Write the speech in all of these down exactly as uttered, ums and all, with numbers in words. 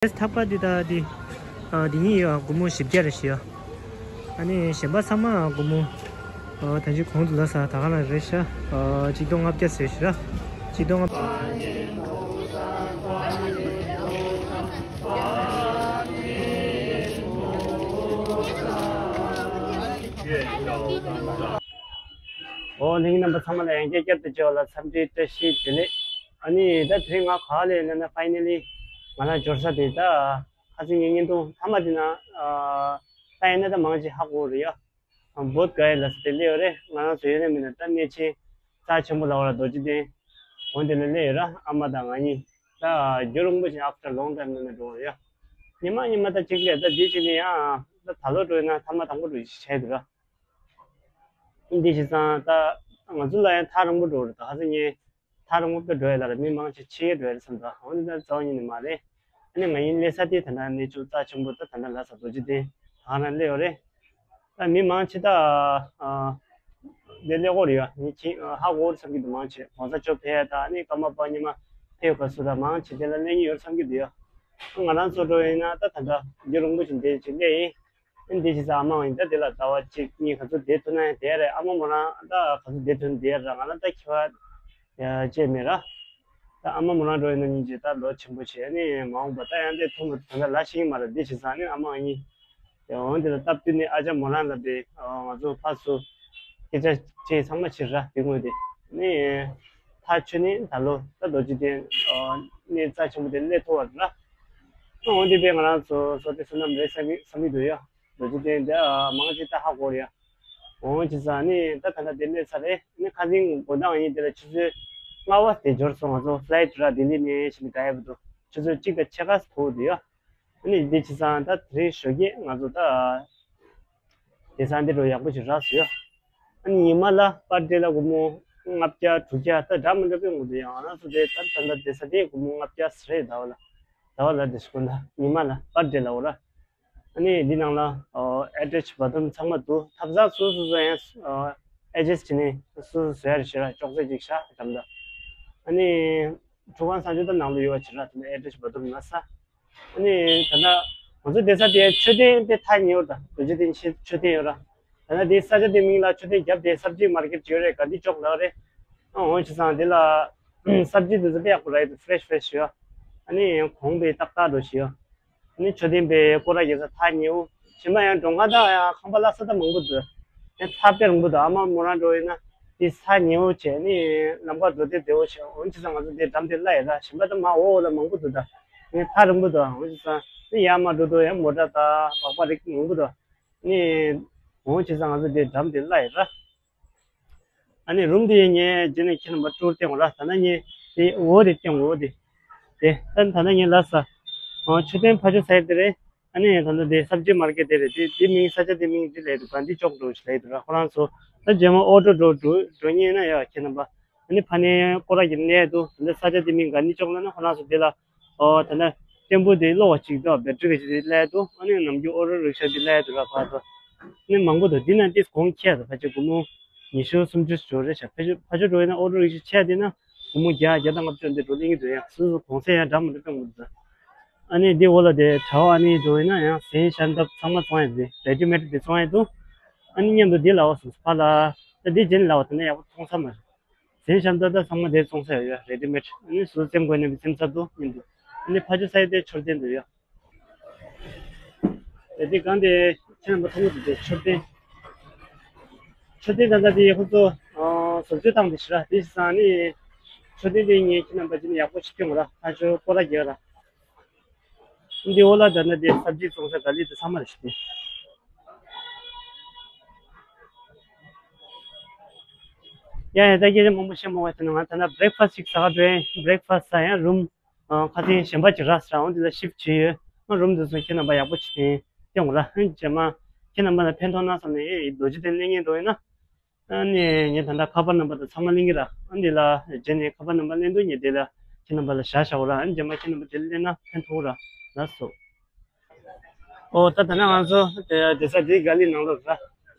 ཐག་པ་འདི་དང་འདི། ཨ། འདི་གཉིས་ཡོད། སྒོར་མོ་བཞི་བརྒྱ་རེ་ཞིག་ཡོད། ཨ་ནི་གཞན་པ་ཚང་མ་སྒོར་མོ། ཨ། ད་ཅི་གོང་དུ་ལབ་ས་ད་ག་ལ་རེད་ཤག་ཨ། ཆིག་སྟོང་ལྔ་བརྒྱ་ཟེར་ཤག་ཆིག་སྟོང་ལྔ་བརྒྱ། འོ། ལྷན་རྒྱས་རྣམ་པ་ཚང་མ་ལ་ཡང་བསྐྱར་བསྐྱར་དུ་མཇལ་བ་ལ་འཚམས་འདྲི་བཀྲ་ཤིས་བདེ་ལེགས། ཨ་ནི་ད་དེ་རིང་ང་ག་ལ་ཡིན་ན་ཕའི་ནལ་ལི་ང་རང་འབྱོར་ས་དེ། ད་ཁ་སང་ངའི་བརྙན་ཐུང་མཐའ་མ་དེ་ན། ཨ། ད་ཡིན་ན་ད་མང་ཆེ་ཧ་གོ་རེད་ཡ། ཨ། བོད་ག་ཡི་ལ་ས་དེ་སླེབས་ཡོད་རེད། ང་རང་ཚོ་ཡོད་ན་མིན་ན་ད་གནས་ཆེན་རྩ་ཆེན་པོ་ལ་བ་ར་རྡོ་རྗེ་གདན། འོ་དེ་ལ་སླེབས་ཡོད་ར། ཨ་མ་དང་ང་གཉིས། ད་རྒྱུན་རིང་པོ་ཞིག་after long time ནང་ནས་འགྲོ་བ་རེད་ཡ། ཉི་མ་ཉི་མ་ད་གཅིག་སླེབས། ད་འདི་གཅིག་ནས་ཡང་ད་ད་ལོ་འགྲོ་ཡིན་ན་ཐ་མ་དང་པོ་འགྲོ་ཡི་ཞིག་བྱས་འདུག་ར། འདི་བྱས་ཙང་ད་ང་ཚོ་ལ་ཡང་ཐག་རིང་པོ་འགྲོ་རེད། ད་ཁ་སང་ངས་ཐག་རིང་པོ་དཔེ་འགྲོ་ཡ་ལ་ར་མི་མང་ཆེ་ཕྱི་རྒྱལ་འགྲོ་ཡ་རེད་བསམ་ད། འོ་འདི་ད་རྩ་བ་ཉིད་ནས་མ་རེད། ཨ་ནི་ང་གཉིས་སླེབས་ས་དེ་ད་ལྟ་གནས་མཆོག་རྩ་ཆེན་པོ་ད་ད་ལྟ་ལ་ས་རྡོ་རྗེ་གདན་ད་ག་ན་སླེབས་ཡོད་རེད། ད་མི་མང་ཆེ་ད། ཨ། འདི་སླེབས་ཀྱི་ཡོད་རེད་ཡ། ངས་ཁྱེད་ཧ་གོ་རེད་བསམ་གྱི་འདུག་མང་ཆེ་གོང་ས་མཆོག་ཕེབས་ཡ་ད། ཨ་ནི་ཀརྨ་པ་ཉི་མ་ཕེབས་སྐབས་སུ་ད་མང་ཆེ་དེ་ལ་སླེབས་ཀྱི་ཡོད་རེད་བསམ་གྱི་འདུག་ཡ། ང་རང་ཚོ་འགྲོ་ཡིན་ན་ད་ད་ལྟ་རྒྱུན་རིང་པོ་ཞིག་འདིར་ཅིག་སླེབས་ཡིན། འདི་བྱས་ཙང་ཨ་མ་ཡིན་ད་དེ་ལ་ཟླ་བ་གཅིག་གཉིས་ག་ཚོད་བསྡད་ཐུབ་ན་ཡང་བསྡད་རེད། ཨ་མ་མོ་རང་ད་ག་ཚོད་བསྡད་ཐུབ་ན་བསྡད་ར། ང་རང་ད་ཁྱད་པར་ཡ་ཅིག་མེད་ར། ད་ཨ་མ་མོ་རང་འགྲོ་ཡིན་ན་སྙིང་རྗེ། ད་ལོ་ཆེན་པོ་བྱས་ནས་མ་འོངས་པ་ད་ཡང་བསྡད་ཐུབ་མ་ཐུབ་ད་ལ་ཤེས་ཀྱི་མ་རེད། འདི་བྱས་ཙང་ནི་ཨ་མ་གཉིས་འོང་དེ་ལ་སྟབས་བསྟུན་ནས་ཨ་ཅག་མོ་རང་ལ་བསྡད། ང་ཚོ་ཕར་ཚུར་སྐད་ཆ་བྱས་ཚང་མ་བྱས་ར། དེ་དངོས་དེ་ནི། ད་ཆོས་ནི་ད་ལོ་ད་རྡོ་རྗེ་གདན་གནས་རྩ་ཆེན་པོ་དེ་སླེབས་ཐུབ་པ་རེད་ལ། འོན་ཏེ་དཔེ་ང་རང་ཚོ་བསོད་བདེ་བསོད་ནམས་རེད་བསམ་གྱི་བསམ་གྱི་འདུག་ཡ། རྡོ་རྗེ་གདན་དེ་མང་ཆེ་ད་ཧ་གོ་རེད་ཡ། འོན་ཅི་ཙང་ནི་ད་ད་ལྟ་དེ་སླེབས་ཚར་རེད། ནི་ཁ་སང་དགོང་དག་ཡིན་དེ་ལ་ཆུ་ཚོད་ལྔ་པ་དེ་འབྱོར་སོང་། ང་ཚོ་ཕ་ལའི་ཊི་ར་ལྡི་ལི་ནས་ཕྱིན་ནས་ག་ཡ་བར་དུ་ཆུ་ཚོད་གཅིག་དང་ཕྱེད་ཀ་ཐུག་འདུག་ཡ། ཨ་ནི་འདི་བྱས་ཙང་ད་དེ་རིང་ཞོགས་ཀས་ང་ཚོ་ད་དེང་སང་འདི་འདྲ་ཡག་པོ་ཞིག་རག་སོང་ཡ། ཨ་ནི་ཉི་མ་ལ་པར་ཌེ་ལ་སྒོར་མོ་ལྔ་བརྒྱ་དྲུག་བརྒྱ་ད་འདྲ་མི་འདྲ་དཔེ་འོང་འདུག་ཡ། ང་རང་ཚོ་དེ་ད་ད་ལྟ་བསྡད་ས་དེ་སྒོར་མོ་ལྔ་བརྒྱ་ཙམ་རེད། ཟླ་བ་ལ། ཟླ་བ་ལ་དེ་སྒོར་ད་ཉི་མ་ལ་པར་ཌེ་ལ་འོ་ར། ཨ་ནི་འདི་ནང་ལ་ཨེ་ཊེཆ་བཱ་ཐི་རུམ་ཚང་མ་འདུག་ཐབ་ཚང་སོ་སོ་སོ་ཡང་ཨེ་ཌི་ཇསྟ་བྱས་ནས་སོ་སོ་བཟོ་ཡ་རེད་ཤག་ར། ཅོག་ཙེ་གཅིག་བཞག་འགྲམ་དུ། ཨ་ནི་ཁྲུས་ཁང་གསང་སྤྱོད་ད་ནང་ལ་ཡོད་པ་བྱས་ར། དེ་ནས་ཨེ་ཊེཆ་བཱ་ཐི་རུམ་ལ་ས། ཨ་ནི་ད་ལྟ་ང་ཚོ་བསྡད་ས་དེ་མཆོད་རྟེན་དཔེ་ཐག་ཉེ་བོ་རེད། རྡོ་རྗེ་གདན་ཆེ་མཆོད་རྟེན་ཡོད་ར། ད་ལྟ་དེ་ས་ཆ་དེ་མིང་ལ་མཆོད་རྟེན་རྒྱབ་དེ་སབ་ཇི་མར་ཀེཊ་ཡོད་རེད། གྷན་དྷི་ཅོག་ལབ་རེད། ཨ་འོ་བྱས་ཙང་དེ་ལ་སབ་ཇི་དེ་ཚོ་དཔེ་ཡག་པོ་རག་གི་འདུག་ཕེ་རེ་ཤི་ཕེ་རེ་ཤི་ཡོད། ཨ་ནི་གོང་དཔེ་ཏག་ཏག་འགྲོ་བཞིན་ཡོད། ཨ་ནི་མཆོད་རྟེན་དཔེ་སྐོར་ར་རྒྱག་ས་ཐག་ཉེ་བོ། གཞན་པ་ཡང་མགྲོན་ཁང་དང་ཡང་ཁང་པ་གླ་ས་ད་མང་པོ་འདུག་ཡང་ཐག་དཔེ་རིང་པོ་འདུག་ཨ་མ་མོ་རང་འགྲོ་ཡིན་ན་དེ་ས་ཉེ་བོ་བྱས་ནི་ལམ་ཁ་འགྲོ་དེ་བདེ་བོ་བྱས། འོ་བྱས་ཙང་ང་ཚོ་དེ་འགྲམ་དེ་གླ་ཡོད་ད། གཞན་པ་ད་མར་འོག་འོག་ལ་མང་པོ་འདུག་ད། ནི་ཐག་རིང་པོ་འདུག་འོ་བྱས་ཙང་ནི་ཡར་མར་འགྲོ་དུས་ཡང་མོ་ཊ་དང་སྦག་སྦག་རིགས་མང་པོ་འདུག་ནི་འོ་བྱས་ཙང་ང་ཚོ་དེ་འགྲམ་དེ་གླ་ཡོད་ད། ཨ་ནི་རུམ་དེ་ངས་རྗེས་ནས་ཁྱེད་རྣམ་པ་ཊུར་སྟོན་དགོས་ར། ད་ནི་ངས་དེ་འོ་དེ་སྟོན་དགོས། འོ་དེ་དེ་ད་ད་ནི་ངས་ལབ་ས། འོ་མཆོད་རྟེན་ཕ་ཇོ་ས་ཡ་དེ་རེད། ཨ་ནི་ད་ལྟ་དེ་སབ་ཇི་མར་ཀེཊ་དེ་རེད། དེ་དེ་མིང་ས་ཆ་དེ་མིང་དེ་ལབ་འདུག་གྷན་དྷི་ཅོག་འགྲོ་ཞིག་ལབ་འདུག་ར། ཁོ་རང་ཚོ་ད་རྗེས་མ་ཨོ་ཊོ་འགྲོ་འགྲོ་འགྲོ་མཁན་ཡིན་ན་ཡ་ཁྱེད་རྣམ་པ། ཨ་ནི་ཕ་ནས་སྐོར་ར་གྱི་གནས་འདུག་ད་ལྟ་ས་ཆ་དེ་མིང་གྷན་དྷི་ཅོག་ལབ་ན་ཁོ་རང་ཚོ་དེ་ལ་ཨོ་ད་ལྟ་ཊེམ་པོ་དེ་གློག་པ་གཅིག་འདུག་བེ་ཊི་རི་གི་ཅིག་དེ་ལབ་འདུག་ཨ་ནི་ནམ་རྒྱུན་ཨོ་ཊོ་རིག་ཤ་དེ་ལབ་འདུག་ར། ཕར་ཚུར་ཨ་ནི་མང་པོ་འདུག་འདི་ན་དེ་གོང་ཁེ་ད་ཕལ་ཆེར་སྒོར་མོ་ཉི་ཤུ་སུམ་ཅུ་ཞིག་འགྲོ་རེད་ཤག་ཕ་ཇོ་ཕ་ཇོ་འགྲོ་ཡིན་ན་ཨོ་ཊོ་རིག་ཤ་ཆས་དེ་ན་སྒོར་མོ་བརྒྱ་བརྒྱ་དང་ལྔ་བཅུ་འདི་འགྲོ་གླེང་གི་འདུག་ཡ། སོ་སོ་གོང་ཚད་ཡང་འདྲ་མི་འདྲ་སྤྲོད་དགོས་འདུག་ཨ་ནི་འདི་འོག་ལ་དེ་གྲྭ་པ་ཨ་ནི་འགྲོ་ཡིན་ན་ཡང་ཟས་ཤམ་ཐབས་ཚང་མ་བཙོང་ཡ་རེད། རེ་ཌི་མེཌ་དེ་བཙོང་ཡ་འདུག་ཨ་ནི་མཉམ་དུ་འདི་ལ་བ་སོང་ཕ་ལ་ད་འདི་རྗེས་ནས་ལ་བ་དེ་ན་ཡག་པོ་མཐོང་ས་མ་རེད། ཟས་ཤམ་ཐབས་ད་ཚང་མ་དེ་བཙོང་ས་ཡོད་ཡ། རེ་ཌི་མེཌ། ཨ་ནི་སོ་སོ་སེམས་དགོས་ན་སེམས་ཚབ་འདུག་མཉམ་དུ། ཨ་ནི་ཕ་ཇོ་ས་ཡ་དེ་མཆོད་རྟེན་འདུག་ཡ། དེ་དེ་གང་དེ་ཁྱེད་རྣམ་པ་མཐོང་གི་འདུག་དེ་མཆོད་རྟེན། མཆོད་རྟེན་ད་ལྟ་དེ་ཁོ་ཚོ་བཟོ་བཅོས་བཏང་དེ་ཞིག་ར། དེ་བྱས་ཙང་ནི་མཆོད་རྟེན་དེ་ངས་ཁྱེད་རྣམ་པ་ཅིག་ནས་ཡག་པོ་ཞིག་སྟོན་དགོས་ར། ཁ་ཆོ་སྐོར་ར་རྒྱག་ར། འདི་འོག་ལ་ད་ལྟ་དེ་སབ་ཇི་བཙོང་ས་ག་ལེ་དེ་ཚང་མ་རེད་ཤག་དེ། ཡ་ཡ་ད་སྐད་ཆ་མང་པོ་བཤད་མ་དགོས། དེ་ནས་ང་ད་ལྟ་བྷི་རེག་ཕ་སི་ཅིག་ཟ་ག་འགྲོ་ཡིན། བྷི་རེག་ཕ་སི་ཟ་ཡ་རུམ། ཨ། ཁ་སང་གཞན་པ་ཅིག་རག་སོང་། འོ་འདི་ལ་ཤིབ་བྱས་ཡོད། ཨ། རུམ་འདི་ཚོ་ཁྱེད་རྣམ་པ་ཡག་པོ་བྱས་ནས་སྟོན་དགོས་ར། ཨ། རྗེས་མ་ཁྱེད་རྣམ་པ་ལ་ཕན་ཐོགས་ན་བསམ་ནས་ཨེ་རྡོ་རྗེ་གདན་སླེབས་མཁན་འགྲོ་ཡིན་ན། ཨ་ནི་ངས་ད་ལྟ་ཁ་པར་རྣམ་པ་དང་ཚང་མ་ལེན་གྱི་ར། ཨ་འདི་ལ་རྗེས་ནས་ཁ་པར་རྣམ་པ་ལེན་དུས་ངས་དེ་ལ་ཁྱེད་རྣམ་པ་ལ་བཞག་བཞག་གོ་ར། ཨ་རྗེས་མ་ཁྱེད་རྣམ་པ་དེ་ལ་སླེབས་ན་ཕན་ཐོགས་ར། ལགས་སོ། ཨོ་ད་ད་ནང་ང་ཚོ་དེ་དེ་ས་དེའི་ག་ལི་ནང་ལོགས་ར།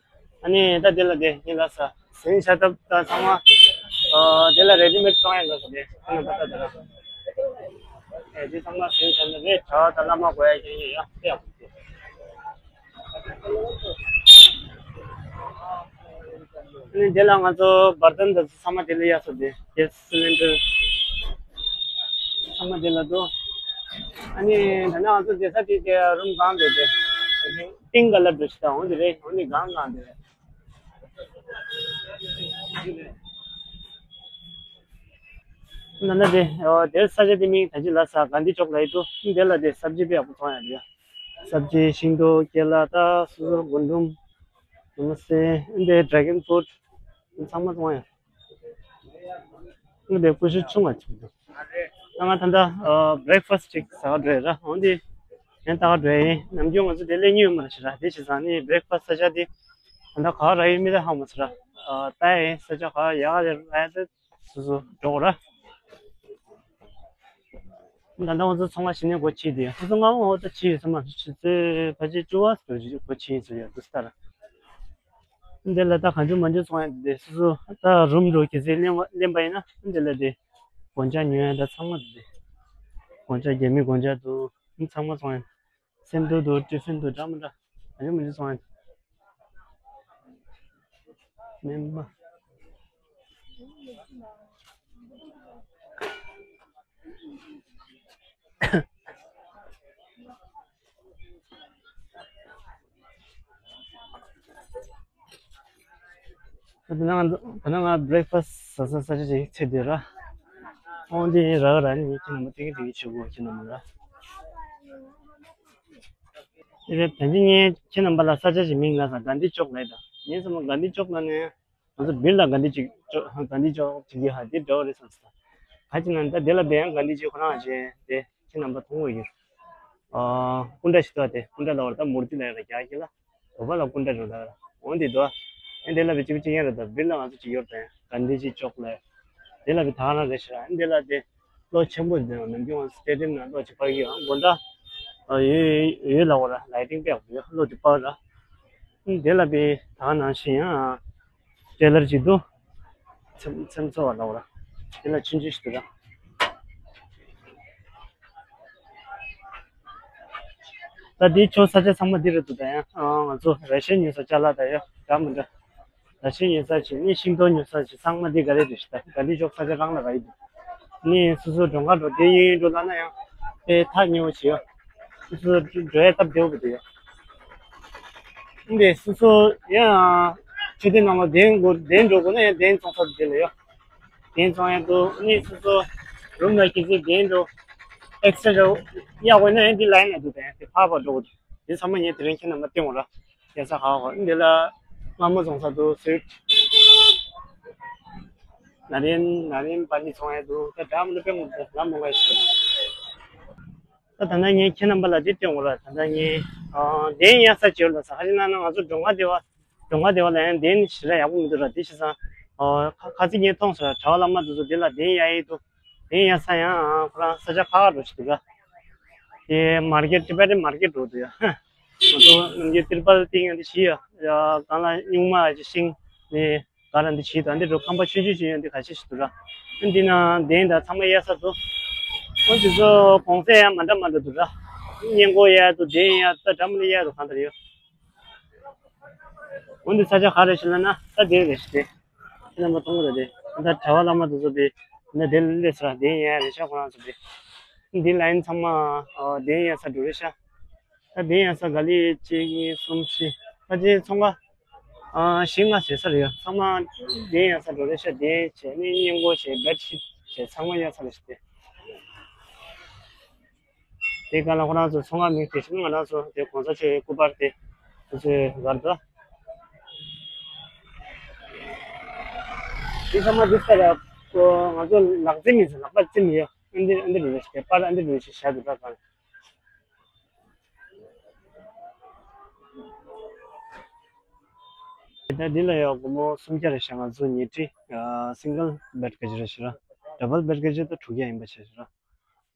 ཨ་ནི་ད་དེ་ལ་དེ་ངས་ལབ་ས་ཟས་ཤམ་ཐབས་ད་ཚང་མ། ཨོ་དེ་ལ་རེ་ཌི་མེཌ་བཙོང་ཡ་ལབ་ས་དེ་ཁོ་ན་པ་ད་དེ་ར། ཨེ་འདི་ཚང་མ་ཟིན་ཚར་ནས་རེད། གྲྭ་པ་དང་བླ་མ་དགོས་ཡ་ཅིག་ཡོད་ཡ་དཔེ་ཡག་པོ་འདུག་ཨ་ནི་འདི་ལ་ང་ཚོ་བར་དན་དང་ཚང་མ་དེ་ལ་ཡག་སོ་དེ་གེ་སི་སི་ལིན་ཌར་ཚང་མ་དེ་ལ་འདུག་ཨ་ནི་ད་ནང་ང་ཚོ་བསྡད་ས་དེ་དེ་རུམ་གང་རེད་དེ། ཏིང་ག་ལ་འདུག་ཤི་ད་འོང་དེ་རེད། འོང་དེ་གང་གང་དེ་རེད། ན་ན་དེ་ཨོ་དེར་ས་ཆ་དེ་མིང་ད་ཅི་ལ་ས་ག་འདི་ཅོག་ལ་ཡི་ཏུ་དེ་ལ་དེ་སབ་ཇི་དཔེ་ཡག་པོ་ཚོང་ཡ་རེད། སབ་ཇི་ཤིང་ཏོག་ཀེ་ལ་ད་སོ་སོ་རྒུན་འབྲུམ་དེ་མ་སེ་དེ་ཌ་རེ་གོན་ཕུ་རུཊ་ཚང་མ་ཚོང་ཡ། ཨ་དེ་ཀུ་ཤུ་ཆུང་བ་ཆུང་དུ། ད་ང་ད་ལྟ་ཨ་བྷི་རེག་ཕ་སི་ཊི་ཅིག་ཟ་ག་འགྲོ་ཡ་ར། འོན་ཏེ་ཡང་ད་ག་འགྲོ་ཡ་ཡིན། ནམ་རྒྱུན་ང་ཚོ་དེ་ལས་ཉོས་མ་ར་ཤི་ར། དེ་ཤི་ས་ནི་བྷི་རེག་ཕ་སི་ཊི་ས་ཆ་དེ་ད་ལྟ་ག་ར་ཡོད་མི་ད་ཧ་མ་སི་ར། ཨ་ད་ཡ་ས་ཆ་ག་ཡ་ག་ར་ཡ་ད་སོ་སོ་འགྲོ་གོ་ར། ད་ལྟ་ང་ཚོ་ཚོང་ཁང་ཞིག་ནས་སྒོ་ཕྱེ་དེ་སོ་སོ་སྔ་མོ་འོ་ད་ཕྱེ་ཡོད་ས་མ་རེད། ཕྱི་ཚེས་ཕལ་ཆེར་བཅུ་པ་ཙམ་སྒོ་ཕྱེ་ཡིན་ས་ཡོད་འདུག་ས་ར། འདི་ལ་ད་གང་བྱུང་མང་བྱུང་ཚོང་ཡ་འདི་སོ་སོ་ད་རུམ་འགྲོ་གི་ཚེ་ལེན་པ་ལེན་པ་ཡིན་ན་འདི་ལ་དེ་སྒོ་ལྕགས་ཉོ་ཡ་ད་ཚང་མ་འདི་སྒོ་ལྕགས་རྒྱ་མི་སྒོ་ལྕགས་འདུག་ཚང་མ་ཚོང་ཡ། སེམས་འདུག་འདུག་ཀྲི་ཕིན་འདུག་འདྲ་མི་འདྲ་གང་བྱུང་མང་བྱུང་ཚོང་ཡ། སྨན་པ། ད་ནང་ད་ནང་ང་བྷི་རེག་ཕ་སི་ཊི་ཟ་ས་ས་ཆ་ཅིག་ཚེ་འདི་ར། ཨོང་འདི་ར་ག་ར་ནི་ཁྱེད་རྣམ་པ་ཏིག་ཏིག་ཆུ་བོ་ཁྱེད་རྣམ་པ་ར། དེ་ད་ཅི་ངས་ཁྱེད་རྣམ་པ་ལ་ས་ཆ་ཞིག་མིང་ལ་ས་གྷན་དྷི་ཅོག་ལབ་ད། ངས་བསམ་པ་གྷན་དྷི་ཅོག་ལ་ནས་ང་ཚོ་བིར་ལ་གྷན་དྷི་ཅིག་ཅོག་གྷན་དྷི་ཅོག་ཅིག་གི་ཧ་དེ་འདྲ་བ་རེད་བསམ་སོང་། ག་ཅི་ན་ད་དེ་ལ་བསྡད་ཡང་གྷན་དྷི་ཅིག་ཁོ་རང་བྱས་དེ་ཁྱེད་རྣམ་པ་མཐོང་གི་ཡོད། ཨ་སྐུ་འདྲ་ཞིག་འདུག་དེ་སྐུ་འདྲ་ལ་བར་ད་མུར་ཏི་ལ་ཡོད་ར་རྒྱ་སྐད་ལ། དོ་པ་ལ་སྐུ་འདྲ་རེད་ད། འོན་ཏེ་དོ། ཨེ་དེ་ལ་བི་ཅིག་བི་ཅིག་ཡང་རེད་ད། བིར་ལ་ང་ཚོ་ཅིག་ཡོད་དེ་གྷན་དྷི་ཅིག་ཅོག་ལ། དེ་ལ་བི་ད་ག་རང་རེད་ཤི་ར། ཨེ་དེ་ལ་དེ། གློག་ཆེན་པོ་འདི་ནམ་རྒྱུན་སི་ཊེ་ཌི་ཡམ་ནང་གློག་ཅིག་སྤར་གི་ཡོད། དགོང་དག་ཡོད་ཡོད་ལ་འོ་ར་ལའི་ཊིང་དཔེ་ཡག་པོ་ཡོད། གློག་དེ་སྤར་ར། དེ་ལ་པའི་ད་ནང་བཞིན་ཡང་ཊེ་ལར་ཅིག་འདུག་མཚམས་མཚམས་ཚོ་བ་ལ་འོ་ར། དེ་ལ་ཆུང་ཆུང་ཞིག་འདུག་ར། ད་དེའི་ཕྱོགས་ས་ཆ་ཚང་མ་འདི་རེད་འདུག་ད་ཡང་ང་ཚོ་ར་ཤན་ཉོ་ས་ཅ་ལག་ད་ཡོད་འདྲ་མི་འདྲ། ད་ཤིང་ཉོ་ས་བྱས་ནས་ཤིང་ཏོག་ཉོ་ས་བྱས་ཚང་མ་འདི་ག་རེ་རེད་ཤི་ད། ག་འདི་ཕྱོགས་ས་ཆ་རང་ལ་རག་གི་འདུག་ནི་སོ་སོ་མགྲོན་ཁང་འགྲོ་བདེ་ཡིན་འགྲོ་ལབ་ན་ཡང་དཔེ་ཐག་ཉེ་བོ་བྱེད་ཡོད། སོ་སོ་འགྲོ་ཡ་སྟབས་བདེ་བོ་བདེ་ཡོད། འདི་སོ་སོ་ཡང་ཆུ་དེ་ནང་ལ་གདན་འགོ་གདན་འགྲོ་དགོས་ན་ཡང་གདན་ཚོང་ས་དེ་ལ་ཡོད། གདན་ཚོང་ཡ་འདུག་ནི་སོ་སོ་རུམ་ལ་ཁྱེད་ཚོས་གདན་འགྲོ་ཨེག་སི་ཊ་ར་གཡར་དགོས་ན་ཡང་འདི་ལ་ཡིན་ན་འདུག་དེ་ཕར་ཕར་འགྲོ་དགོས་འདུག་འདི་ཚང་མ་ངས་དེ་རིང་ཁྱེད་རྣམས་ལ་སྟོན་དགོས་ར། རྒྱལ་ས་ཁག་འདི་ལ་སྔ་མོ་བཟང་ས་འདུག་སུའིཊ། ན་རིན་ན་རིན་པ་ནི་ཚོང་ཡ་འདུག་ད་འདྲ་མི་འདུག་དཔེ་མི་འདུག་ལམ་མོ་ག་ཞིག་ད་ད་ལྟ་ངས་ཁྱེད་རྣམ་པ་ལ་འདི་སྟོན་དགོས་ར། ད་ལྟ་ངས་ཨ་གདན་གཡར་ས་བྱེད་ལ་ས་ཁ་ཅིག་ན་ན་ང་ཚོ་མགྲོན་ཁང་དེ་བ་མགྲོན་ཁང་དེ་བ་ལ་ཡང་གདན་ཞེ་དྲག་ཡག་པོ་མི་འདུག་ར། དེ་བྱས་ཙང་ཨ་ཁ་ཁ་ཅིག་ངས་མཐོང་སོང་ར། གྲྭ་པ་བླ་མ་དེ་ཚོ་འདི་ལ་གདན་གཡར་ཡི་འདུག་གདན་གཡར་ས་ཡང་ཨ་ཁོ་རང་ས་ཆ་ཁག་ཁག་འགྲོ་ཞིག་འདུག་ར། དེ་མར་ཀེཊ་ཊི་བེ་ཊན་མར་ཀེཊ་འགྲོ་འདུག་ཡ། ང་ཚོ་ནམ་རྒྱུན་ཏིར་པལ་སྟེང་ཡང་འདི་བྱེད་ཡ། ཡ་གང་ལ་སྨྱུག་མ་ཡ་ཅིག་ཤིང་ནི་ག་ར་འདི་བྱེད་དང་འདི་འགྲོ་ཁང་པ་ཆུང་ཆུང་ཞིག་ཡང་འདི་ག་ཤེད་ཞིག་འདུག་ར། འདི་ན་གདན་དང་ཚང་མ་གཡར་ས་འདུག་འོ་འདི་ཚོ་གོང་ཚད་ཡང་མ་འདྲ་མ་འདྲ་འདུག་ར། སྔས་མགོ་གཡར་འདུག་གདན་གཡར་ད་འདྲ་མི་འདྲ་གཡར་འདུག་གང་ལྟར་ཡོད། འོ་འདི་ས་ཆ་ག་རེ་ཞིག་ལབ་ན་ད་དེ་རེད་ཤི་དེ། ཁྱེད་རྣམ་པ་མཐོང་གི་རེད་དེ། ད་གྲྭ་པ་བླ་མ་དེ་ཚོ་དེ་ན་དེ་སླེབས་ས་ར་གདན་གཡར་རེད་ཤག་ཁོ་རང་ཚོ་དེ། འདི་ལ་ཡིན་ཚང་མ་ཨ་གདན་གཡར་ས་འགྲོ་རེད་ཤག་ད་གདན་གཡར་ས་ག་ལེ་གཅིག་གཉིས་གསུམ་བཞི་ད་ཅི་ཚོང་ཁང་ཨ་བཞི་ལྔ་བྱེད་ས་རེད་ཡ། ཚང་མ་གདན་གཡར་ས་འགྲོ་རེད་ཤག་གདན་བྱས་ནས་སྔས་མགོ་བྱས་བེཌ་ཤིཊ་བྱས་ཚང་མ་གཡར་ས་རེད་ཤག་དེ། དེ་ག་ལ་ཁོ་རང་ཚོ་ཚོང་ཁང་མིང་དེ་བཞིན་ང་རང་ཚོ་དེ་གོང་ས་མཆོག་གི་སྐུ་པར་དེ་ཁོ་ཚོས་བར་དུ། དེ་ཚང་མ་འདི་ལྟར་ང་ཚོ་ལག་རྩེ་མིན་ཟེར་ལག་པ་རྩེ་མི་ཡོད། ཨ་འདི་ཨ་འདི་འདྲ་ཞིག་པར་ཨ་འདི་འདྲ་ཞིག་བཞག་འདུག་ད་གང་། ད་འདི་ལ་ཡང་སྒོར་མོ་སུམ་བརྒྱ་རེ་བཞག་ང་ཚོ་ཉལ་ཁྲི་སིང་གལ་བེཌ་ག་ཅི་རེ་ཞིག་ར། ཌབ་བལ་བེཌ་ག་ཅི་ད་དྲུག་བརྒྱ་ཡིན་པ་བྱས་ཞིག་ར།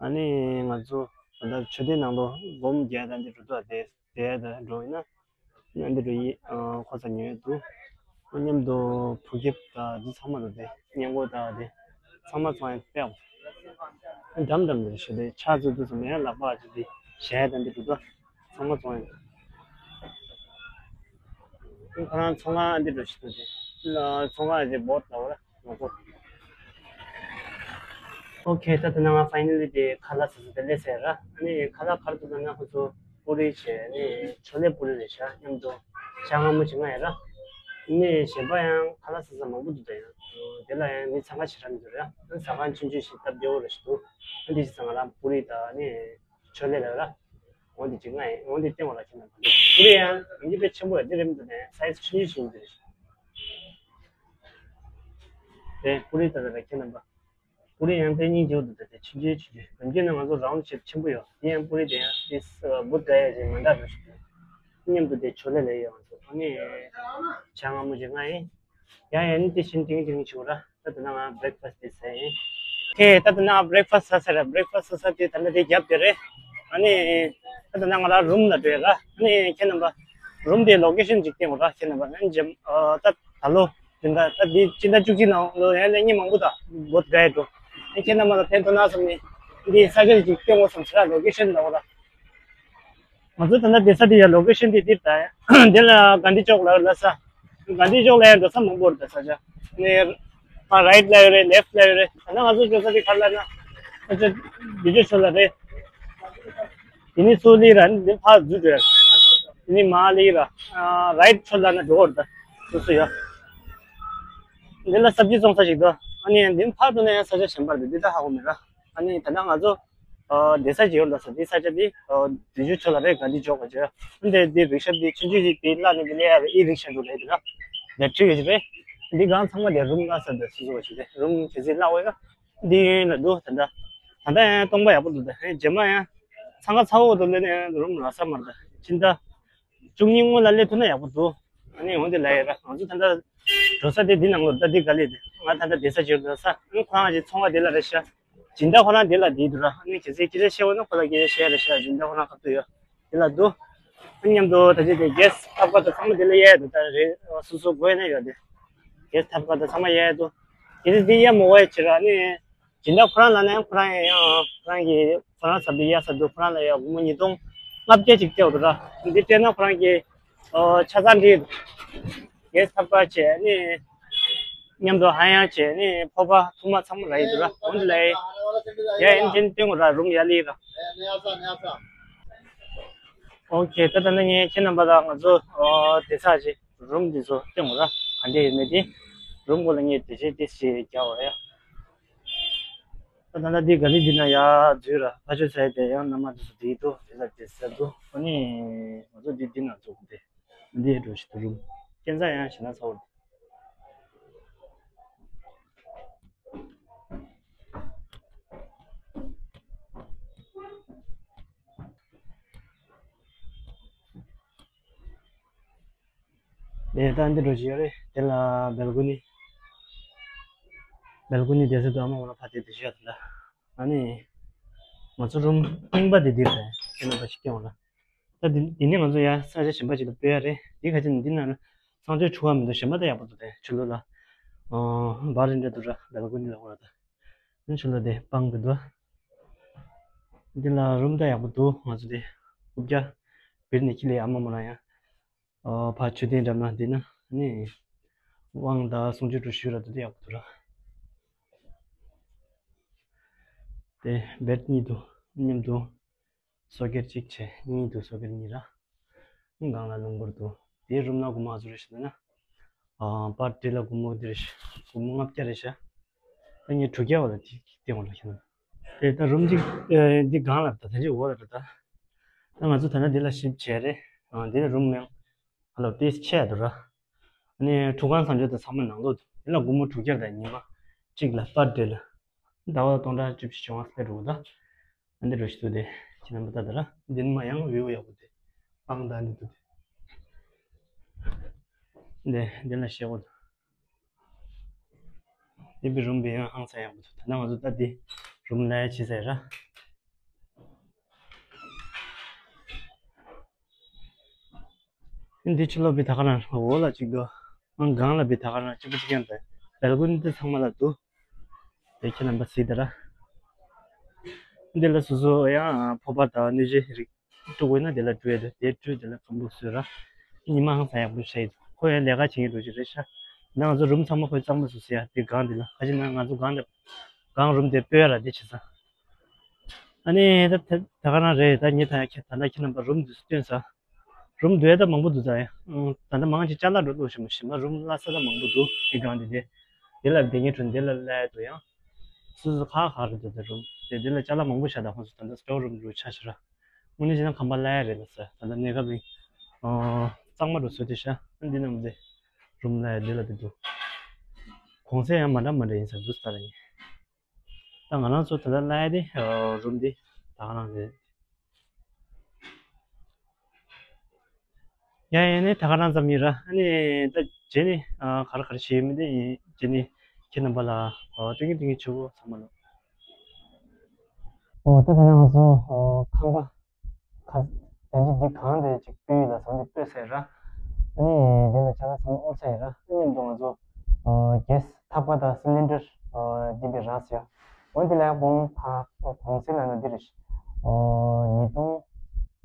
ཨ་ནི་ང་ཚོ་ད་ལྟ་མཆོད་རྟེན་ནང་ལོ་སྒོམ་རྒྱག་དང་འདི་འགྲོ་འདུག་དེ་དེ་ད་འགྲོ་ཡིན་ན་ཨ་འདི་འགྲོ་ཡིན་ཁོ་ཚ་ཉོས་འདུག་མཉམ་དུ་བུ་ཁེབས་དང་འདི་ཚང་མ་འདུག་དེ་སྔས་མགོ་དང་དེ་ཚང་མ་ཚང་ཡང་སྤེལ། འགྲམ་འགྲམ་འདིར་ཞུ་དེ་ཆ་ཚོད་དུས་སུ་མེད་ལག་པ་ཅིག་དེ་ཞལ་དང་འདི་འདུག་ད། ཚང་མ་ཚོང་ཡིན། ཁོ་རང་ཚོང་ཁང་འདི་འགྲོ་ཞིག་འདུག་དེ། ཚོང་ཁང་དེ་བོད་ལ་བ་ར་ནོ་གོ། ཨོ་ཁེ། ད་ད་ནང་ང་ཕའི་ནལ་ལི་དེ་ཁ་ལག་ཟ་ས་དེ་སླེབས་ཟེར་ར། ཨ་ནི་ཁ་ལག་ག་རེ་འདུག་ལབ་ན་ཁོ་ཚོ་པུ་རི་བྱས་ནི་ཆོ་ལེ་པུ་རི་རེད་ཤག་མཉམ་དུ་ཞག་སྔ་མོ་ཅིག་ང་ཡིན་ར། ཨ་ནི་གཞན་པ་ཡང་ཁ་ལག་ཟ་ས་མང་པོ་འདུག་ད་ཡང་དེ་ལ་ཡང་མི་འཚང་ཁ་ཞེ་དྲག་མི་འདུག་ར། ཟ་ཁང་ཆུང་ཆུང་ཞིག་སྟབས་བདེ་བོ་ར་ཞིག་འདུག་ཨ་འདི་ཞིག་ཟ། ང་རང་པུ་རི་དང་ཨ་ནི་ཆོ་ལེ་ལབ་ར། འོ་འདི་ཅིག་ང་ཡིན། འོ་འདི་སྟེང་འོག་ལ་ཁྱེད་རྣམ་པ་འདི་པུ་རི་ཡང་ཡིན་གྱི་དཔེ་ཆེན་པོ་ཡོད། འདི་རེད་མི་འདུག་ནས་སའི་ཛི་ཆུང་ཆུང་ཞིག་འདི་རེད། དེ་པུ་རི་ད་ད་ད་ཁྱེད་རྣམ་པ། པུ་རི་ཡང་དཔེ་སྙིང་རྗེ་པོ་འདུག་ད་དེ་ཆུང་ཆུང་ཆུང་ཆུང་གམ་གྱི་ནང་ང་ཚོ་རའུན་ཌི་ཤེབ་ཆེན་པོ་ཡོད། འདི་ཡང་པུ་རི་དེ་ཡང་དེ་བུ་དགའ་ཡ་ཅིག་མ་འདྲ་འདྲ་ཞིག་འདུག་མཉམ་དུ་དེ་ཆོ་ལེ་ལེ་ཡོད། ང་ཚོ་ཨ་ནི་ཆ་སྔ་མོ་ཅིག་ང་ཡིན། ཡང་ཡང་ནི་དེ་བཞིན་ཏིང་ཏིང་ཆུ་ར། ད་ད་ནང་བྷི་རེག་ཕ་སི་དེ་ཟས་ཡིན། ཧེ། ད་ད་ནང་བྷི་རེག་ཕ་སི་ཟ་ཟེར་ར། བྷི་རེག་ཕ་སི་ཟ་ཟ་དེ་ད་ནི་དེ་རྒྱབ་དེ་རེད། ཨ་ནི་ད་ད་ནང་ང་ར་རུམ་ལ་འགྲོ་ཡ་ར། ཨ་ནི་ཁྱེད་རྣམ་པ་རུམ་དེ་ལོ་ཀེ་ཤན་ཅིག་སྟེང་འོ་ར། ཁྱེད་རྣམ་པ་ཨ་ནི་ཇེམ་ཨ་ད་ད་ལོ་དེ་འདྲ་ད་དེ་སྤྱི་ཟླ་བཅུ་གཅིག་ནང་ལོ་ཡང་ལས་ཉིན་མང་པོ་ད་བོད་ག་ཡ་འགྲོ། ཨ་ཁྱེད་རྣམ་པ་ལ་ཕན་ཐོགས་ན་བསམ་ནི་འདི་ས་ཆ་ཅིག་སྟེང་འོ་བསམ་ཟེར་ར། ལོ་ཀེ་ཤན་ལ་འོ་ར། ང་ཚོ་ད་ལྟ་བསྡད་ས་དེ་ཡ་ལོ་ཀེ་ཤན་དེ་འདིར་ད་ཡ། འདི་ལ་གྷན་དྷི་ཅོག་ལ་ལ་ས། གྷན་དྷི་ཅོག་ལ་ཡ་འགྲོ་ས་མང་པོ་རེད། ད་ས་ཆ་ནས་ཕར་རའིཊ་ལ་ཡོད་རེད། ལེཕཊ་ལ་ཡོད་རེད། ད་ལྟ་ང་ཚོ་འགྲོ་ས་དེ་ག་ལ་ན་ང་ཚོ་བི་ཇུ་ཆོལ་ལ་རེད། དེ་ནས་སུ་ལི་ར་འདི་ཕར་འཛུལ་འགྲོ་ཡ། དེ་ནས་མ་ལི་ར་རའིཊ་ཆོལ་ལ་ན་འགྲོ་བར་ད་སོ་སོ་ཡ། འདི་ལ་སབ་ཇི་བཙོང་ས་ཞིག་འདུག་ཨ་ནི་འདི་ཕར་འགྲོ་ན་ཡང་ས་ཆ་གཞན་པ་རེད། འདི་ད་ཧ་གོ་མེད་ར། ཨ་ནི་ད་ལྟ་ང་ཚོ་ཨ་བསྡད་ས་ཅིག་ཡོད་ལ་ས། དེ་ས་ཆ་དེ་ཨ་བི་ཇུ་ཆོལ་ལ་རེད། གྷན་དྷི་ཅོག་ག་ཅིག་འདི་དེ་རིག་ཤ་དེ་ཆུང་ཆུང་ཞིག་དེ་གླ་ནི་དེ་ལས་ཡ་ཨི་རིག་ཤ་འདུག་རེད། དེ་ལ་བེ་ཊི་རི་ཡོད་ཅིག་རེད། འདི་སྒང་ཚང་མ་དེ་རུམ་གླ་ས་དེ་སོ་སོ་ཞིག་རེད། རུམ་གལ་སྲིད་གླ་འོས་ན་འདི་ཡན་ལ་འདུག་ད་ལྟ་ད་ལྟ་ཡང་སྟོང་པ་ཡག་པོ་འདུག་ད་རྗེས་མ་ཡང་འཚང་ཁ་ཚ་བོ་འདུག་ལས་ནས་རུམ་རག་ས་མ་རེད། ད་ཕྱི་ཟླ་བཅུ་གཉིས་སྔོན་ལ་སླེབས་ཐུབ་ན་ཡག་པོ་འདུག་ཨ་ནི་འོན་ཏེ་ལ་ཡ་ར་ང་ཚོ་ད་ལྟ་འགྲོ་ས་དེ་འདི་ནང་ལོ་ད་འདི་ག་ལེ་དེ་ང་ད་ལྟ་བསྡད་ས་ཅིག་འགྲོ་ས། ཨ་ནི་ཁོ་རང་གི་ཚོང་ཁང་དེ་ལ་རེད་ཤག་སྦྱིན་བདག་ཁོ་རང་དེ་ལ་བསྡད་འདུག་ར། ཨ་ནི་གལ་སྲིད་སྐད་ཆ་བཤད་འོས་ན་ཁོ་ལ་སྐད་ཆ་བཤད་རེད་ཤག་སྦྱིན་བདག་ཁོ་རང་ཁ་ཐུག་ཡོད་དེ་ལ་འདུག་ཨ་ནི་མཉམ་དུ་ད་ཅི་དེ་གེ་སི་ཐབ་ཀ་དང་ཚང་མ་དེ་ལ་གཡར་འདུག་ད་རེད། སོ་སོ་དགོས་ན་ཡོད་དེ་གེ་སི་ཐབ་ཀ་དང་ཚང་མ་གཡར་འདུག་གལ་སྲིད་འདི་གཡར་མ་དགོས་ཡ་ཅིག་ར། ཨ་ནི་སྦྱིན་བདག་ཁོ་རང་ལ་ནས་ཁོ་རང་ཡང་ཡང་ཁོ་རང་གི་ཁོ་རང་ཟ་འདི་གཡར་ས་འདུག་ཁོ་རང་ལ་ཡང་སྒོར་མོ་ཉིས་སྟོང་ལྔ་བརྒྱ་ཅིག་སྤྲད་འདུག་ར། འདི་སྤྲད་ན་ཁོ་རང་གི་ཨོ་ཆ་ཚང་འདི་གེ་སི་ཐབ་ཀ་བྱས་ནི་མཉམ་དུ་ཧ་ཡང་བྱས་ནི་ཕོར་པ་ཐུར་མ་ཚང་མ་རག་གི་འདུག་ར། འོན་ལས་ཡ་ཨེན་ཅན་སྟོན་དགོས་ར། རུམ་ཡ་ལི་ར། ཨོ་ཁེ། ད་ད་ནི་ངས་ཁྱེད་རྣམ་པ་ལ་ང་ཚོ་ཨོ་བསྡད་ས་ཅིག་རུམ་འདི་ཚོ་སྟོན་དགོས་ར། ག་འདྲ་ཡོད་མེད་དེ་རུམ་སྐོར་ལ་ངས་འགྲེལ་བཤད་ཏོག་ཙམ་རྒྱག་དགོས་ར་ཡ། ད་ད་ལྟ་འདི་ག་ལེ་འདི་ན་ཡ་འཛུལ་ར། ཕ་ཆོས་ཚ་ཡི་དེ་ཡང་མནའ་མ་དེ་ཚོ་བསྡད་འདུག་དེ་ལ་དེ་ཟེར་འདུག་ཨ་ནི་ང་ཚོ་འདི་འདི་ན་འཛུལ་དགོས་དེ་འདི་འགྲོ་ཞིག་འདུག་རུམ་ཁྱད་མཚར་ཡང་ཞེ་ན་ཚ་བོ། དེ་ད་འདི་འགྲོ་བཞིན་ཡོད་རེད། དེ་ལ་སྦལ་ཀོ་ནི། སྦལ་ཀོ་ནི་དེ་ཚོ་དུ་ཨ་མ་འོ་ན་ཕ་དེ་དེ་ཤོད་ད། ཨ་ནི་ང་ཚོ་རུམ་རྙིང་པ་དེ་འདིར་རེད། ཁྱེད་རྣམ་པ་ཞིག་སྐྱོང་ལ། ད་འདི་འདི་ནི་ང་ཚོ་ཡ་ས་ཆ་གཞན་པ་ཞིག་ལ་སྤོས་ཡ་རེད། འདི་ག་ཅི་ནི་འདི་ན་ཚང་ཆོས་ཆུ་བ་མི་འདུག་གཞན་པ་ད་ཡག་པོ་འདུག་དེ་ཆུ་ལོ་ལ་ཨོ་བ་རི་འདྲ་འདུག་ར། སྦལ་ཀོ་ནི་ལ་འོ་ར་ད། ཆུ་ལོ་དེ་སྤང་གི་འདུག་འདི་ལ་རུམ་ད་ཡག་པོ་འདུག་ང་ཚོ་དེ་རྐུབ་བཀྱག་བིར་ནས་ཁྱི་ལས་ཨ་མ་མོ་རང་ཡང་ཨ་ཕ་ཆུ་ཐེན་འགྲམ་ན་འདི་ན་ནི་དབང་དང་གསུང་ཆོས་འགྲོ་ཞུ་ར་འདུག་དེ་ཡག་པོ་འདུག་ར། དེ་བེད་གཉིས་འདུག་མཉམ་དུ་སོ་ཀེར་གཅིག་བྱས་གཉིས་འདུག་སོ་ཀེར་གཉིས་ར། སྒང་ལ་ལུང་པར་འདུག་དེའི་རུམ་ན་སྒོར་མོ་ཨ་ཚོ་རེ་ཞིག་ན་ཨ་པར་ཊི་ལ་སྒོར་མོ་འདི་རེ་ཞིག་སྒོར་མོ་ལྔ་བརྒྱ་རེ་ཤག་ད་ངས་དྲུག་བརྒྱ་བ་ལ་དེ་སྟེང་བ་ལ་ཤི་ན། དེ་ད་རུམ་གཅིག་འདི་སྒང་ལ་ད་ད་ཅི་འོག་ལ་ད་ད། ད་ང་ཚོ་ད་ན་འདི་ལ་ཞིབ་བྱས་རེད། འདི་ནི་རུམ་མིང་། ཧ་ལོ་དེ་ཆེ་འདུག་ར། ཨ་ནི་ཁྲུས་ཁང་ཚང་ཆོས་དང་ཚང་མ་ནང་ལོགས་འདུག་དེ་ལ་སྒོར་མོ་དྲུག་བརྒྱ་དང་ཉི་མ་གཅིག་ལ་པར་ཌེ་ལ། ཟླ་བ་སྟོང་ཕྲག་བཅུ་བཞི་བཅོ་ལྔ་སླེབས་འགྲོ་གི་ད། ཨ་འདི་འགྲོ་ཞིག་འདུག་དེ་ཁྱེད་རྣམ་པ་ལྟ་ད་ར་འདི་ནི་མ་ཡང་བེའུ་ཡག་པོ་དེ། སྤང་ད་འདི་འདུག་དེ། འདི་འདི་ལ་ཤེས་གོ་ད། འདི་བི་རུམ་བི་ཡང་ཧང་སང་ཡག་པོ་འདུག་ད་ནང་ང་ཚོ་ད་འདི་རུམ་ལ་ཡ་ཕྱི་ཟེར་ར། འདི་ཕྱི་ལོགས་བི་ད་ག་རང་འོག་ལ་གཅིག་འདུག་ཨང་སྒང་ལ་བི་ད་ག་རང་གཅིག་པ་གཅིག་རྐྱང་དང་སྦལ་ཀོ་ནི་འདི་ཚང་མ་ལ་འདུག་དེ་ཁྱེད་རྣམ་པ་གཟིགས་དང་ར། འདི་ལ་སོ་སོ་ཡང་ཕོར་པ་དང་སྣོད་ཆས་རིགས་བཀྲུ་དགོས་ན་དེ་ལ་བཀྲུ་ཡ་འདུག་དེ་བཀྲུས་དེ་ལ་ཁམ་བུ་བཟོས་ར། ཉི་མ་ཧང་སང་ཡག་པོ་ཤར་ཡི་འདུག་ཁོ་ཡང་ལས་ཀ་བྱེད་མཁན་འདྲ་ཅིག་རེད་ཤག་ད་ང་ཚོ་རུམ་ཚང་མ་ཁོས་གཙང་མ་བཟོས་ཟེར་ཡ་དེ་སྒང་དེ་ལ། ཁ་ཅིག་ན་ང་ཚོ་སྒང་དེ་སྒང་རུམ་དེ་སྤོས་ཡ་ར་དེ་བྱེད་ས། ཨ་ནི་ད་ད་ད་ག་རང་རེད། ད་ངས་ད་ཡ་ཁྱེད་ད་ལྟ་ཁྱེད་རྣམ་པ་རུམ་དེ་ཚོ་སྟོན་ས། རུམ་འདུག་ད་མང་པོ་འདུག་ད་ཡ། ཨང་། ད་ལྟ་མང་ཆེ་ཅ་ལག་འགྲོ་འདུག་ཞིམ་པོ་ཞིམ་པོ་རུམ་སླ་ས་ད་མང་པོ་འདུག་དེ་སྒང་དེ་དེ། དེ་ལ་བསྡད་མཁན་དྲུང་དེ་ལ་སླེབས་འདུག་ཡང་། སོ་སོ་ཁག་ཁག་རེད་འདུག་ད་རུམ་དེ་དེ་ལ་ཅ་ལག་མང་པོ་བཞག་ད་ཁོང་ཚོ་ད་ལྟ་སི་ཊོར་རུམ་འདྲ་ཆགས་ཤག་ར། དངོས་གནས་བྱས་ན་ཁང་པ་སླ་ཡ་རེད་ལ་ས། ད་ལྟ་གནས་སྐབས་ཨང་། གཙང་མ་འདྲ་བཟོས་དེ་ཤག་འདི་རྣམས་དེ་རུམ་སླ་ཡ་དེ་ལ་དེ་འདུག་གོང་ཚད་ཡང་མ་འདྲ་མ་འདྲ་ཡིན་ས་འདུག་ད་ར་ཡིན། ད་ང་རང་ཚོ་ད་ལྟ་སླ་ཡ་དེ་རུམ་དེ་ད་ག་རང་རེད། ཡ་ཡ་ནི་ད་ག་རང་ཙམ་ཡིན་ར། ཨ་ནི་ད་རྗེས་ནི་ཨ་ག་རེ་ག་རེ་བྱེད་ཡོད་མེད་དེ་ཡིན། རྗེས་ནི་ཁྱེད་རྣམ་པ་ལ་ཨ་སྟོན་གིན་སྟོན་གིན་བྱེད་དགོས་ཚང་མ་ལ། ཨོ་ད་ད་ནང་ང་ཚོ་ཨ་ཁང་པ་ག་དོན་གྱི་འདི་གང་དེ་ཅིག་སྤོས་ཡོད་ལ་བཟང་དེ་སྤོས་ཚར་ར། ཨ་ནི་དེ་ལ་ཆ་ལ་ཚང་མ་ཨོར་ཚར་ཡིན་ར། ཨ་མཉམ་དུ་ང་ཚོ་ཨ་གེ་སི་ཐག་པ་དང་སི་ལིན་ཌར་ཨ་འདི་པའི་རག་ཟེར། འོན་ཏེ་ལས་གོང་ཨ་གོང་ཚད་ལ་ན་འདི་རེད། ཨ་ཉིས་སྟོང་ལྔ་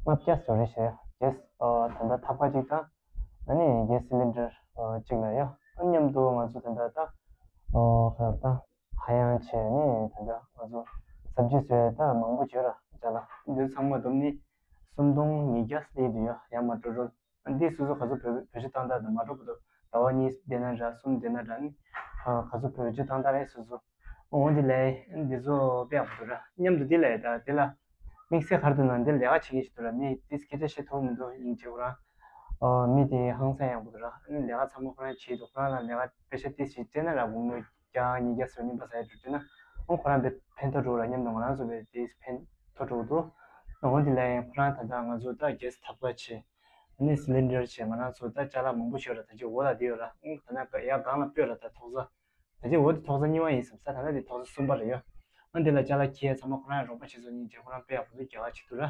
བརྒྱ་ཙམ་རེད་ཤག་གེ་སི་ཨ་ད་ལྟ་ཐག་པ་གཅིག་དང་། ཨ་ནི་གེ་སི་སི་ལིན་ཌར་ཨ་གཅིག་ལ་ཡ། ཨ་མཉམ་དུ་ང་ཚོ་ད་ལྟ་ད་ཨ་ག་ད་ཧ་ཡང་བྱས་ནས་ད་ལྟ་ང་ཚོ་ཟབ་ཇུས་བཟོས་ད་མང་པོ་བྱོས་ར་ཅ་ལག་འདི་ཚང་མ་བསྡོམས་ནས་སུམ་སྟོང་ཉིས་བརྒྱ་སླེབས་འདུག་ཡ། ཡ་མ་འགྲོ་འགྲོ། འདི་སོ་སོ་ག་ཚོད་བེད་བེད་སྤྱོད་བཏང་སྟངས་དང་མ་འགྲོ་བར་དུ་ཟླ་བ་གཉིས་བསྡད་ན་འདྲ་གསུམ་བསྡད་ན་འདྲ་ནི་ག་ཚོད་བེད་སྤྱོད་བཏང་སྟངས་རེད་སོ་སོ། འོ་འདི་ལས་འདི་ཚོ་དཔེ་ཡག་པོ་འདུག་ར། མཉམ་དུ་འདི་ལས་ད་འདི་ལ་དམིགས་བསལ་ག་རེ་འདུག་ན་འདི་ལས་ཀ་བྱེད་ཀྱི་ཞིག་འདུག་ར། མི་འདི་སྐད་ཆ་བཤད་ཐུབ་མི་འདུག་ཡིན་གཅིག་ཁོ་རང་མི་དེ་ཧང་སང་ཡག་པོ་འདུག་ར། ལས་ཀ་ཚང་མ་ཁོ་རང་བྱེད་འདུག་ཁོ་རང་ལ་ལས་ཀ་པེ་ཤ་ཏིས་ཞིག་སྤྲད་ན་ར་དགུང་ལོ་བརྒྱ་ཉིས་བརྒྱ་ཟེར་རྙིང་པ་ཟེར་ཡ་འགྲོ་འདུག་ན་ཨང་ཁོ་རང་དཔེ་ཕན་ཐོགས་འགྲོ་ར། མཉམ་དུ་ང་རང་ཚོ་དཔེ་དེ་ཕན་ཐོགས་འགྲོ་འདུག་འོ་འདི་ལས་ཁོ་རང་ད་ལྟ་ང་ཚོ་ད་གེ་སི་ཐག་པ་བྱས། ཨ་ནི་སི་ལིན་ཌར་བྱས་ང་རང་ཚོ་ད་ཅ་ལག་མང་པོ་ཞིག་ཡོད་ར། ད་ཅི་འོ་ལ་དེ་ཡོད་ར། ཨང་ད་ན་ཡ་སྒང་ལ་སྤོས་ར་ད་ཐོག་ས། ད་ཅི་འོ་དེ་ཐོག་ས་གཉིས་པ་ཡིན་བསམ་ས། ད་ལྟ་དེ་ཐོག་ས་གསུམ་པ་རེད་ཡ། ཨ་འདི་ལ་ཅ་ལག་འཁྱེར་ཚང་མ་ཁོ་རང་རོགས་པ་བྱེད་ཚོ་ཉིན་རྗེས་ཁོ་རང་དཔེ་ཡག་པོ་འདུག་རྒྱ་གར་བྱེད་འདུག་ར།